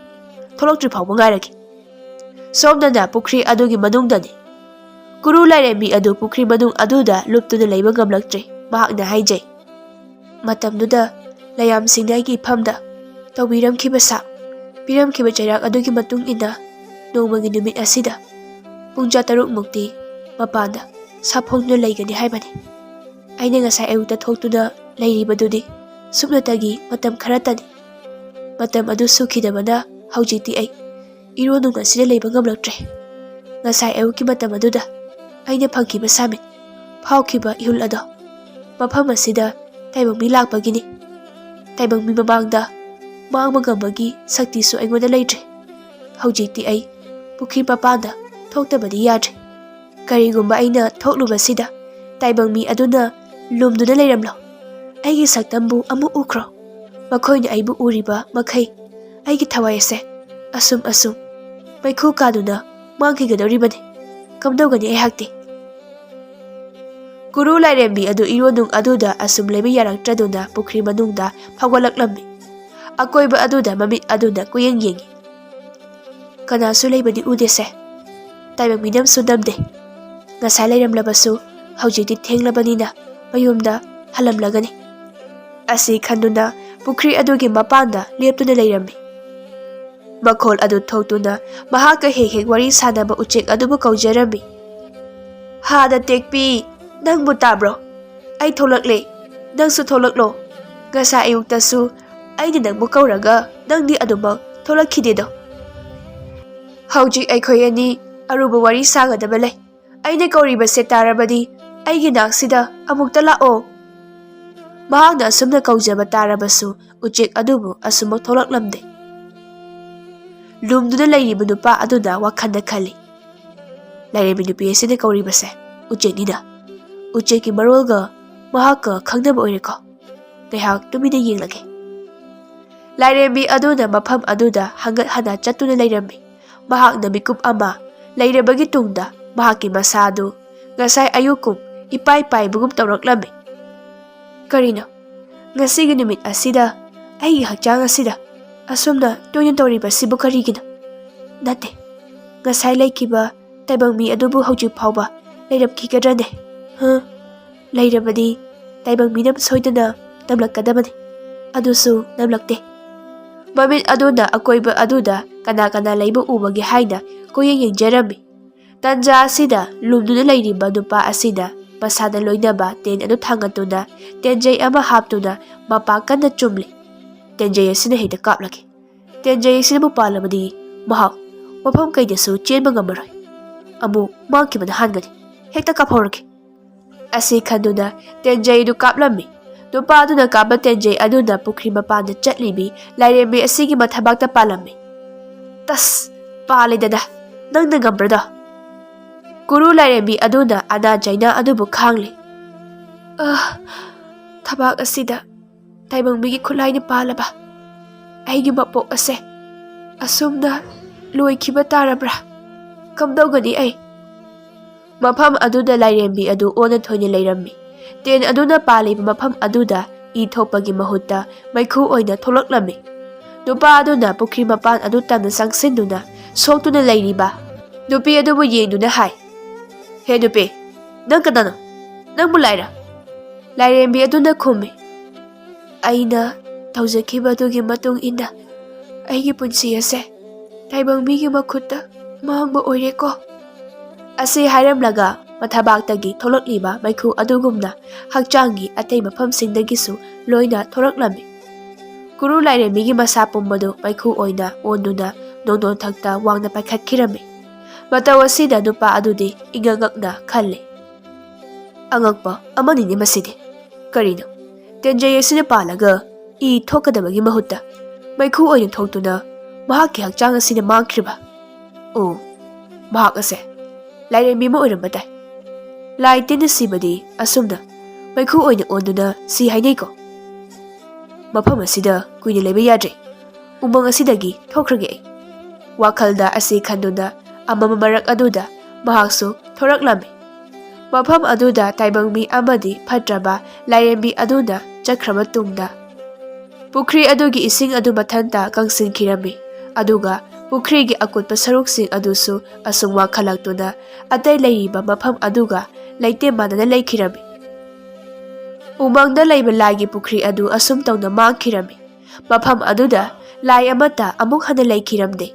ꯊꯣꯛꯂꯛꯇ꯭ꯔꯤ ꯐꯥꯎꯕ ꯉꯥꯏꯔꯒꯦ꯫" ꯁꯣꯝꯗꯅ ꯄꯨꯈ꯭ꯔꯤ ꯑꯗꯨꯒꯤ ꯃꯅꯨꯡꯗꯅꯤ꯫ ꯀꯨꯔꯨ ꯂꯥꯏꯔꯦꯝꯕꯤ ꯑꯗꯨ ꯄꯨꯈ꯭ꯔꯤ ꯃꯅꯨꯡ ꯑꯗꯨꯗ ꯂꯨꯞꯇꯨꯅ ꯂꯩꯕ ꯉꯝꯂꯛꯇ꯭ꯔꯦ꯫ ꯃꯍꯥꯛꯅ ꯍꯥꯏꯖꯩ, "ꯃꯇꯝꯗꯨꯗ ꯂꯩꯌꯥꯝꯁꯤꯡꯅ ꯑꯩꯒꯤ ꯏꯐꯝꯗ ꯇꯧꯕꯤꯔꯝꯈꯤꯕ ꯁꯥ, ꯄꯤꯔꯝꯈꯤꯕ ꯆꯩꯔꯥꯛ ꯑꯗꯨꯒꯤ ꯃꯇꯨꯡ ꯏꯟꯅ ꯅꯣꯡꯃꯒꯤ ꯅꯨꯃꯤꯠ ꯑꯁꯤꯗ ꯄꯨꯡꯖꯥ ꯇꯔꯨꯛ ꯃꯨꯛꯇꯤ ꯃꯄꯥꯟꯗ ꯁꯥꯐꯣꯡꯗꯨꯅ ꯂꯩꯒꯅꯤ ꯍꯥꯏꯕꯅꯤ꯫ ꯑꯩꯅ ꯉꯁꯥꯏ ꯑꯌꯨꯛꯇ ꯊꯣꯛꯇꯨꯅ ꯂꯩꯔꯤꯕꯗꯨꯗꯤ ꯁꯨꯞꯅꯇꯒꯤ ꯃꯇꯝ ꯈꯔꯇꯅꯤ꯫ ꯃꯇꯝ ꯑꯗꯨ ꯁꯨꯈꯤꯗꯕꯅ ꯍꯧꯖꯤꯛꯇꯤ ꯑꯩ ꯏꯔꯣ ꯅꯨꯡ ꯑꯁꯤꯗ ꯂꯩꯕ ꯉꯝꯂꯛꯇ꯭ꯔꯦ꯫ ꯉꯁꯥꯏ ꯑꯌꯨꯛꯀꯤ ꯃꯇꯝ ꯑꯗꯨꯗ ꯑꯩꯅ ꯐꯪꯈꯤꯕ ꯁꯥꯃꯤꯠ, ꯐꯥꯎꯈꯤꯕ ꯏꯍꯨꯜ ꯑꯗꯣ ꯃꯐꯝ ꯑꯁꯤꯗ ꯇꯥꯏꯕꯪ ꯃꯤ ꯂꯥꯛꯄꯒꯤꯅꯤ꯫ ꯇꯥꯏꯕꯪ ꯃꯤ ꯃꯃꯥꯡꯗ ꯃꯥꯡꯕ ꯉꯝꯕꯒꯤ ꯁꯛꯇꯤꯁꯨ ꯑꯩꯉꯣꯟꯗ ꯂꯩꯇ꯭ꯔꯦ꯫ ꯍꯧꯖꯤꯛꯇꯤ ꯑꯩ ꯄꯨꯈ꯭ꯔꯤ ꯃꯄꯥꯟꯗ ꯊꯣꯛꯇꯕꯗꯤ ꯌꯥꯗ꯭ꯔꯦ꯫ ꯀꯔꯤꯒꯨꯝꯕ ꯑꯩꯅ ꯊꯣꯛꯂꯨꯕꯁꯤꯗ ꯇꯥꯏꯕꯪ ꯃꯤ ꯑꯗꯨꯅ ꯂꯨꯝꯗꯨꯅ ꯂꯩꯔꯝꯂꯣ꯫ ꯑꯩꯒꯤ ꯁꯛꯇꯝꯕꯨ ꯑꯃꯨꯛ ꯎꯈ꯭ꯔꯣ꯫ ꯃꯈꯣꯏꯅ ꯑꯩꯕꯨ ꯎꯔꯤꯕ ꯃꯈꯩ ꯑꯩꯒꯤ ꯊꯋꯥꯏ ꯑꯁꯦ ꯑꯁꯨꯝ ꯑꯁꯨꯝ ꯃꯩꯈꯨ ꯀꯥꯗꯨꯅ ꯃꯥꯡꯈꯤꯒꯗꯧꯔꯤꯕꯅꯤ꯫ ꯀꯝꯗꯧꯒꯅꯤ ꯑꯩꯍꯥꯛꯇꯤ?" ꯀꯨꯔꯨ ꯂꯥꯏꯔꯦꯝꯕꯤ ꯑꯗꯨ ꯏꯔꯣ ꯅꯨꯡ ꯑꯗꯨꯗ ꯑꯁꯨꯝ ꯂꯩꯕ ꯌꯥꯔꯛꯇ꯭ꯔꯗꯨꯅ ꯄꯨꯈ꯭ꯔꯤ ꯃꯅꯨꯡꯗ ꯐꯥꯎꯒꯠꯂꯛꯂꯝꯃꯤ꯫ ꯑꯀꯣꯏꯕ ꯑꯗꯨꯗ ꯃꯃꯤꯠ ꯑꯗꯨꯅ ꯀꯨꯌꯦꯡ ꯌꯦꯡꯉꯤ꯫ ꯀꯅꯥꯁꯨ ꯂꯩꯕꯗꯤ ꯎꯗꯦꯁꯦ꯫ ꯇꯥꯏꯕꯪ ꯃꯤꯅꯝꯁꯨ ꯅꯝꯗꯦ꯫ ꯉꯁꯥꯏ ꯂꯩꯔꯝꯂꯕꯁꯨ ꯍꯧꯖꯤꯛꯇꯤ ꯊꯦꯡꯂꯕꯅꯤꯅ ꯃꯌꯨꯝꯗ ꯍꯜꯂꯝꯂꯒꯅꯤ꯫ ꯑꯁꯤ ꯈꯟꯗꯨꯅ ꯄꯨꯈ꯭ꯔꯤ ꯑꯗꯨꯒꯤ ꯃꯄꯥꯟꯗ ꯂꯦꯞꯇꯨꯅ ꯂꯩꯔꯝꯃꯤ꯫ ꯃꯈꯣꯜ ꯑꯗꯨ ꯊꯣꯛꯇꯨꯅ ꯃꯍꯥꯛꯀ ꯍꯦꯛ ꯍꯦꯛ ꯋꯥꯔꯤ ꯁꯥꯟꯅꯕ ꯎꯆꯦꯛ ꯑꯗꯨꯕꯨ ꯀꯧꯖꯔꯝꯃꯤ꯫ "ꯍꯥꯗ ꯇꯦꯛꯄꯤ, ꯅꯪꯕꯨ ꯇꯥꯕ꯭ꯔꯣ? ꯑꯩ ꯊꯣꯛꯂꯛꯂꯦ, ꯅꯪꯁꯨ ꯊꯣꯛꯂꯛꯂꯣ꯫ ꯉꯁꯥꯏ ꯑꯌꯨꯛꯇꯁꯨ ꯑꯩꯅ ꯅꯪꯕꯨ ꯀꯧꯔꯒ ꯅꯪꯗꯤ ꯑꯗꯨꯃꯛ ꯊꯣꯛꯂꯛꯈꯤꯗꯦꯗꯣ꯫ ꯍꯧꯖꯤꯛ ꯑꯩꯈꯣꯏ ꯑꯅꯤ ꯑꯔꯨꯕ ꯋꯥꯔꯤ ꯁꯥꯒꯗꯕ ꯂꯩ꯫ ꯑꯩꯅ ꯀꯧꯔꯤꯕꯁꯦ ꯇꯥꯔꯕꯗꯤ ꯑꯩꯒꯤ ꯅꯥꯛꯁꯤꯗ ꯑꯃꯨꯛꯇ ꯂꯥꯛꯑꯣ꯫" ꯃꯍꯥꯛꯅ ꯑꯁꯨꯝꯅ ꯀꯧꯖꯕ ꯇꯥꯔꯕꯁꯨ ꯎꯆꯦꯛ ꯑꯗꯨꯕꯨ ꯑꯁꯨꯝꯃꯛ ꯊꯣꯛꯂꯛꯂꯝꯗꯦ꯫ ꯂꯨꯝꯗꯨꯅ ꯂꯩꯔꯤꯕ ꯅꯨꯄꯥ ꯑꯗꯨꯅ ꯋꯥꯈꯜꯗ ꯈꯜꯂꯤ, "ꯂꯥꯏꯔꯦꯝꯕꯤ ꯅꯨꯄꯤ ꯑꯁꯤꯅ ꯀꯧꯔꯤꯕꯁꯦ ꯎꯆꯦꯛꯅꯤꯅ꯫ ꯎꯆꯦꯛꯀꯤ ꯃꯔꯣꯜꯒ ꯃꯍꯥꯛꯀ ꯈꯪꯅꯕ ꯑꯣꯏꯔꯦꯀꯣ꯫ ꯉꯥꯏꯍꯥꯛ ꯇꯨꯃꯤꯟꯅ ꯌꯦꯡꯂꯒꯦ꯫" ꯂꯥꯏꯔꯦꯝꯕꯤ ꯑꯗꯨꯅ ꯃꯐꯝ ꯑꯗꯨꯗ ꯍꯪꯒꯠ ꯍꯟꯗ ꯆꯠꯇꯨꯅ ꯂꯩꯔꯝꯃꯤ꯫ ꯃꯍꯥꯛꯅ ꯃꯤꯀꯨꯞ ꯑꯃ ꯂꯩꯔꯕꯒꯤ ꯇꯨꯡꯗ ꯃꯍꯥꯛꯀꯤ ꯃꯁꯥ ꯑꯗꯨ ꯉꯁꯥꯏ ꯑꯌꯨꯛꯀꯨꯝ ꯏꯄꯥꯏ ꯄꯥꯏꯕꯒꯨꯝ ꯇꯧꯔꯛꯂꯝꯃꯤ꯫ "ꯀꯔꯤꯅꯣ? ꯉꯁꯤꯒꯤ ꯅꯨꯃꯤꯠ ꯑꯁꯤꯗ ꯑꯩꯒꯤ ꯍꯛꯆꯥꯡ ꯑꯁꯤꯗ ꯑꯁꯨꯝꯅ ꯇꯣꯏꯅ ꯇꯧꯔꯤꯕꯁꯤꯕꯨ ꯀꯔꯤꯒꯤꯅꯣ? ꯅꯠꯇꯦ, ꯉꯁꯥꯏ ꯂꯩꯈꯤꯕ ꯇꯥꯏꯕꯪ ꯃꯤ ꯑꯗꯨꯕꯨ ꯍꯧꯖꯤꯛ ꯐꯥꯎꯕ ꯂꯩꯔꯝꯈꯤꯒꯗ꯭ꯔꯅꯦ? ꯍ? ꯂꯩꯔꯕꯗꯤ ꯇꯥꯏꯕꯪ ꯃꯤꯅ ꯁꯣꯏꯗꯅ ꯅꯝꯂꯛꯀꯗꯕꯅꯤ꯫ ꯑꯗꯨꯁꯨ ꯅꯝꯂꯛꯇꯦ꯫ ꯃꯃꯤꯠ ꯑꯗꯨꯅ ꯑꯀꯣꯏꯕ ꯑꯗꯨꯗ ꯀꯅꯥ ꯀꯅꯥ ꯂꯩꯕ ꯎꯕꯒꯦ ꯍꯥꯏꯅ ꯀꯣꯏꯌꯦꯡ ꯌꯦꯡꯖꯔꯝꯃꯤ꯫ ꯇꯟꯖꯥ ꯑꯁꯤꯗ ꯂꯨꯝꯗꯨꯅ ꯂꯩꯔꯤꯕ ꯅꯨꯄꯥ ꯑꯁꯤꯅ ꯃꯁꯥꯗ ꯂꯣꯏꯅꯕ ꯇꯦꯟ ꯑꯗꯨ ꯊꯥꯡꯒꯠꯇꯨꯅ ꯇꯦꯟꯖꯩ ꯑꯃ ꯍꯥꯞꯇꯨꯅ ꯃꯄꯥ ꯀꯟꯅ ꯆꯨꯝꯂꯤ꯫ ꯇꯦꯟꯖꯩ ꯑꯁꯤꯅ ꯍꯦꯛꯇ ꯀꯥꯞꯂꯒꯦ꯫ ꯇꯦꯟꯖꯩ ꯑꯁꯤꯅꯕꯨ ꯄꯥꯜꯂꯕꯗꯤ ꯃꯍꯥꯛ ꯃꯐꯝ ꯀꯩꯗꯁꯨ ꯆꯦꯟꯕ ꯉꯝꯃꯔꯣꯏ꯫ ꯑꯃꯨꯛ ꯃꯥꯡꯈꯤꯕꯅ ꯍꯥꯟꯒꯅꯤ꯫ ꯍꯦꯛꯇ ꯀꯥꯞꯍꯧꯔꯒꯦ꯫ ꯑꯁꯤ ꯈꯟꯗꯨꯅ ꯇꯦꯟꯖꯩꯗꯨ ꯀꯥꯞꯂꯝꯃꯤ꯫ ꯅꯨꯄꯥ ꯑꯗꯨꯅ ꯀꯥꯞꯄ ꯇꯦꯟꯖꯩ ꯑꯗꯨꯅ ꯄꯨꯈ꯭ꯔꯤ ꯃꯄꯥꯟꯗ ꯆꯠꯂꯤꯕꯤ ꯂꯥꯏꯔꯦꯝꯕꯤ ꯑꯁꯤꯒꯤ ꯃꯊꯕꯥꯛꯇ ꯄꯥꯜꯂꯝꯃꯤ꯫ ꯇꯁ! ꯄꯥꯜꯂꯦꯗꯅ! ꯅꯪꯅ ꯉꯝꯕ꯭ꯔꯗꯣ? ꯀꯨꯔꯨ ꯂꯥꯏꯔꯦꯝꯕꯤ ꯑꯗꯨꯅ ꯑꯅꯥ ꯆꯩꯅꯥ ꯑꯗꯨꯕꯨ ꯈꯥꯡꯂꯤ꯫ ꯑ, ꯊꯕꯥꯛ ꯑꯁꯤꯗ ꯇꯥꯏꯕꯪ ꯃꯤꯒꯤ ꯈꯨꯠꯂꯥꯏꯅ ꯄꯥꯜꯂꯕ ꯑꯩꯒꯤ ꯃꯄꯣꯛ ꯑꯁꯦ ꯑꯁꯨꯝꯅ ꯂꯣꯏꯈꯤꯕ ꯇꯥꯔꯕ꯭ꯔꯥ? ꯀꯝꯗꯧꯒꯅꯤ ꯑꯩ? ꯃꯐꯝ ꯑꯗꯨꯗ ꯂꯥꯏꯔꯦꯝꯕꯤ ꯑꯗꯨ ꯑꯣꯟꯅ ꯊꯣꯏꯅ ꯂꯩꯔꯝꯃꯤ꯫ ꯇꯦꯟ ꯑꯗꯨꯅ ꯄꯥꯜꯂꯤꯕ ꯃꯐꯝ ꯑꯗꯨꯗ ꯏ ꯊꯣꯛꯄꯒꯤ ꯃꯍꯨꯠꯇ ꯃꯩꯈꯨ ꯑꯣꯏꯅ ꯊꯣꯛꯂꯛꯂꯝꯃꯤ꯫ ꯅꯨꯄꯥ ꯑꯗꯨꯅ ꯄꯨꯈ꯭ꯔꯤ ꯃꯄꯥꯟ ꯑꯗꯨ ꯇꯝꯅ ꯆꯪꯁꯤꯟꯗꯨꯅ ꯁꯣꯛꯇꯨꯅ ꯂꯩꯔꯤꯕ ꯅꯨꯄꯤ ꯑꯗꯨꯕꯨ ꯌꯦꯡꯗꯨꯅ ꯍꯥꯏ, "ꯍꯦ ꯅꯨꯄꯤ, ꯅꯪ ꯀꯅꯥꯅꯣ? ꯅꯪꯕꯨ ꯂꯥꯏꯔ?" ꯂꯥꯏꯔꯦꯝꯕꯤ ꯑꯗꯨꯅ ꯈꯨꯝꯃꯤ, "ꯑꯩꯅ ꯇꯧꯖꯈꯤꯕ ꯑꯗꯨꯒꯤ ꯃꯇꯨꯡ ꯏꯟꯅ ꯑꯩꯒꯤ ꯄꯨꯟꯁꯤ ꯑꯁꯦ ꯇꯥꯏꯕꯪ ꯃꯤꯒꯤ ꯃꯈꯨꯠꯇ ꯃꯥꯡꯕ ꯑꯣꯏꯔꯦꯀꯣ"꯫ ꯑꯁꯤ ꯍꯥꯏꯔꯝꯂꯒ ꯃꯊꯕꯥꯛꯇꯒꯤ ꯊꯣꯛꯂꯛꯂꯤꯕ ꯃꯩꯈꯨ ꯑꯗꯨꯒꯨꯝꯅ ꯍꯛꯆꯥꯡꯒꯤ ꯑꯇꯩ ꯃꯐꯝꯁꯤꯡꯗꯒꯤꯁꯨ ꯂꯣꯏꯅ ꯊꯣꯛꯂꯛꯂꯝꯃꯤ꯫ ꯀꯨꯔꯨ ꯂꯥꯏꯔꯦꯝꯕꯤꯒꯤ ꯃꯁꯥ ꯄꯨꯝꯕꯗꯨ ꯃꯩꯈꯨ ꯑꯣꯏꯅ ꯑꯣꯟꯗꯨꯅ ꯅꯣꯡꯗꯣꯟꯊꯛꯇ ꯋꯥꯡꯅ ꯄꯥꯏꯈꯠꯈꯤꯔꯝꯃꯤ꯫ ꯃꯇꯧ ꯑꯁꯤꯗ ꯅꯨꯄꯥ ꯑꯗꯨꯗꯤ ꯏꯉꯛ ꯉꯛꯅ ꯈꯜꯂꯤ꯫ "ꯑꯉꯛꯄ ꯑꯃꯅꯤꯅꯦ ꯃꯁꯤꯗꯤ꯫ ꯀꯔꯤꯅꯣ? ꯇꯦꯟꯖꯩ ꯑꯁꯤꯅ ꯄꯥꯜꯂꯒ ꯏ ꯊꯣꯛꯀꯗꯕꯒꯤ ꯃꯍꯨꯠꯇ ꯃꯩꯈꯨ ꯑꯣꯏꯅ ꯊꯣꯛꯇꯨꯅ ꯃꯍꯥꯛꯀꯤ ꯍꯛꯆꯥꯡ ꯑꯁꯤꯅ ꯃꯥꯡꯈ꯭ꯔꯤꯕ? ꯑꯣ, ꯃꯍꯥꯛ ꯑꯁꯦ ꯂꯥꯏꯔꯦꯝꯕꯤ ꯑꯃ ꯑꯣꯏꯔꯝꯕ ꯇꯥꯏ꯫ ꯂꯥꯏ ꯇꯤꯟꯅ ꯁꯤꯕꯗꯤ ꯑꯁꯨꯝꯅ ꯃꯩꯈꯨ ꯑꯣꯏꯅ ꯑꯣꯟꯗꯨꯅ ꯁꯤ ꯍꯥꯏꯅꯩꯀꯣ꯫ ꯃꯐꯝ ꯑꯁꯤꯗ ꯀꯨꯏꯅ ꯂꯩꯕ ꯌꯥꯗ꯭ꯔꯦ꯫ ꯎꯃꯪ ꯑꯁꯤꯗꯒꯤ ꯊꯣꯛꯈ꯭ꯔꯒꯦ ꯑꯩ"꯫ ꯋꯥꯈꯜꯗ ꯑꯁꯤ ꯈꯟꯗꯨꯅ ꯑꯃꯝꯕ ꯃꯔꯛ ꯑꯗꯨꯗ ꯃꯍꯥꯛꯁꯨ ꯊꯣꯔꯛꯂꯝꯃꯤ꯫ ꯃꯐꯝ ꯑꯗꯨꯗ ꯇꯥꯏꯕꯪ ꯃꯤ ꯑꯃꯗꯤ ꯐꯠꯇ꯭ꯔꯕ ꯂꯥꯏꯔꯦꯝꯕꯤ ꯑꯗꯨꯅ ꯆꯠꯈ꯭ꯔꯕ ꯇꯨꯡꯗ ꯄꯨꯈ꯭ꯔꯤ ꯑꯗꯨꯒꯤ ꯏꯁꯤꯡ ꯑꯗꯨ ꯃꯊꯟꯇ ꯀꯪꯁꯤꯟꯈꯤꯔꯝꯃꯤ꯫ ꯑꯗꯨꯒ ꯄꯨꯈ꯭ꯔꯤꯒꯤ ꯑꯀꯨꯠꯄ ꯁꯔꯨꯛꯁꯤꯡ ꯑꯗꯨꯁꯨ ꯑꯁꯨꯝ ꯋꯥꯡꯈꯠꯂꯛꯇꯨꯅ ꯑꯇꯩ ꯂꯩꯔꯤꯕ ꯃꯐꯝ ꯑꯗꯨꯒ ꯂꯩꯇꯦꯝ ꯃꯥꯟꯅꯅ ꯂꯩꯈꯤꯔꯝꯃꯤ꯫ ꯎꯃꯪꯗ ꯂꯩꯕ ꯂꯥꯏꯒꯤ ꯄꯨꯈ꯭ꯔꯤ ꯑꯗꯨ ꯑꯁꯨꯝ ꯇꯧꯅ ꯃꯥꯡꯈꯤꯔꯝꯃꯤ꯫ ꯃꯐꯝ ꯑꯗꯨꯗ ꯂꯥꯏ ꯑꯃꯠꯇ ꯑꯃꯨꯛ ꯍꯟꯅ ꯂꯩꯈꯤꯔꯝꯗꯦ꯫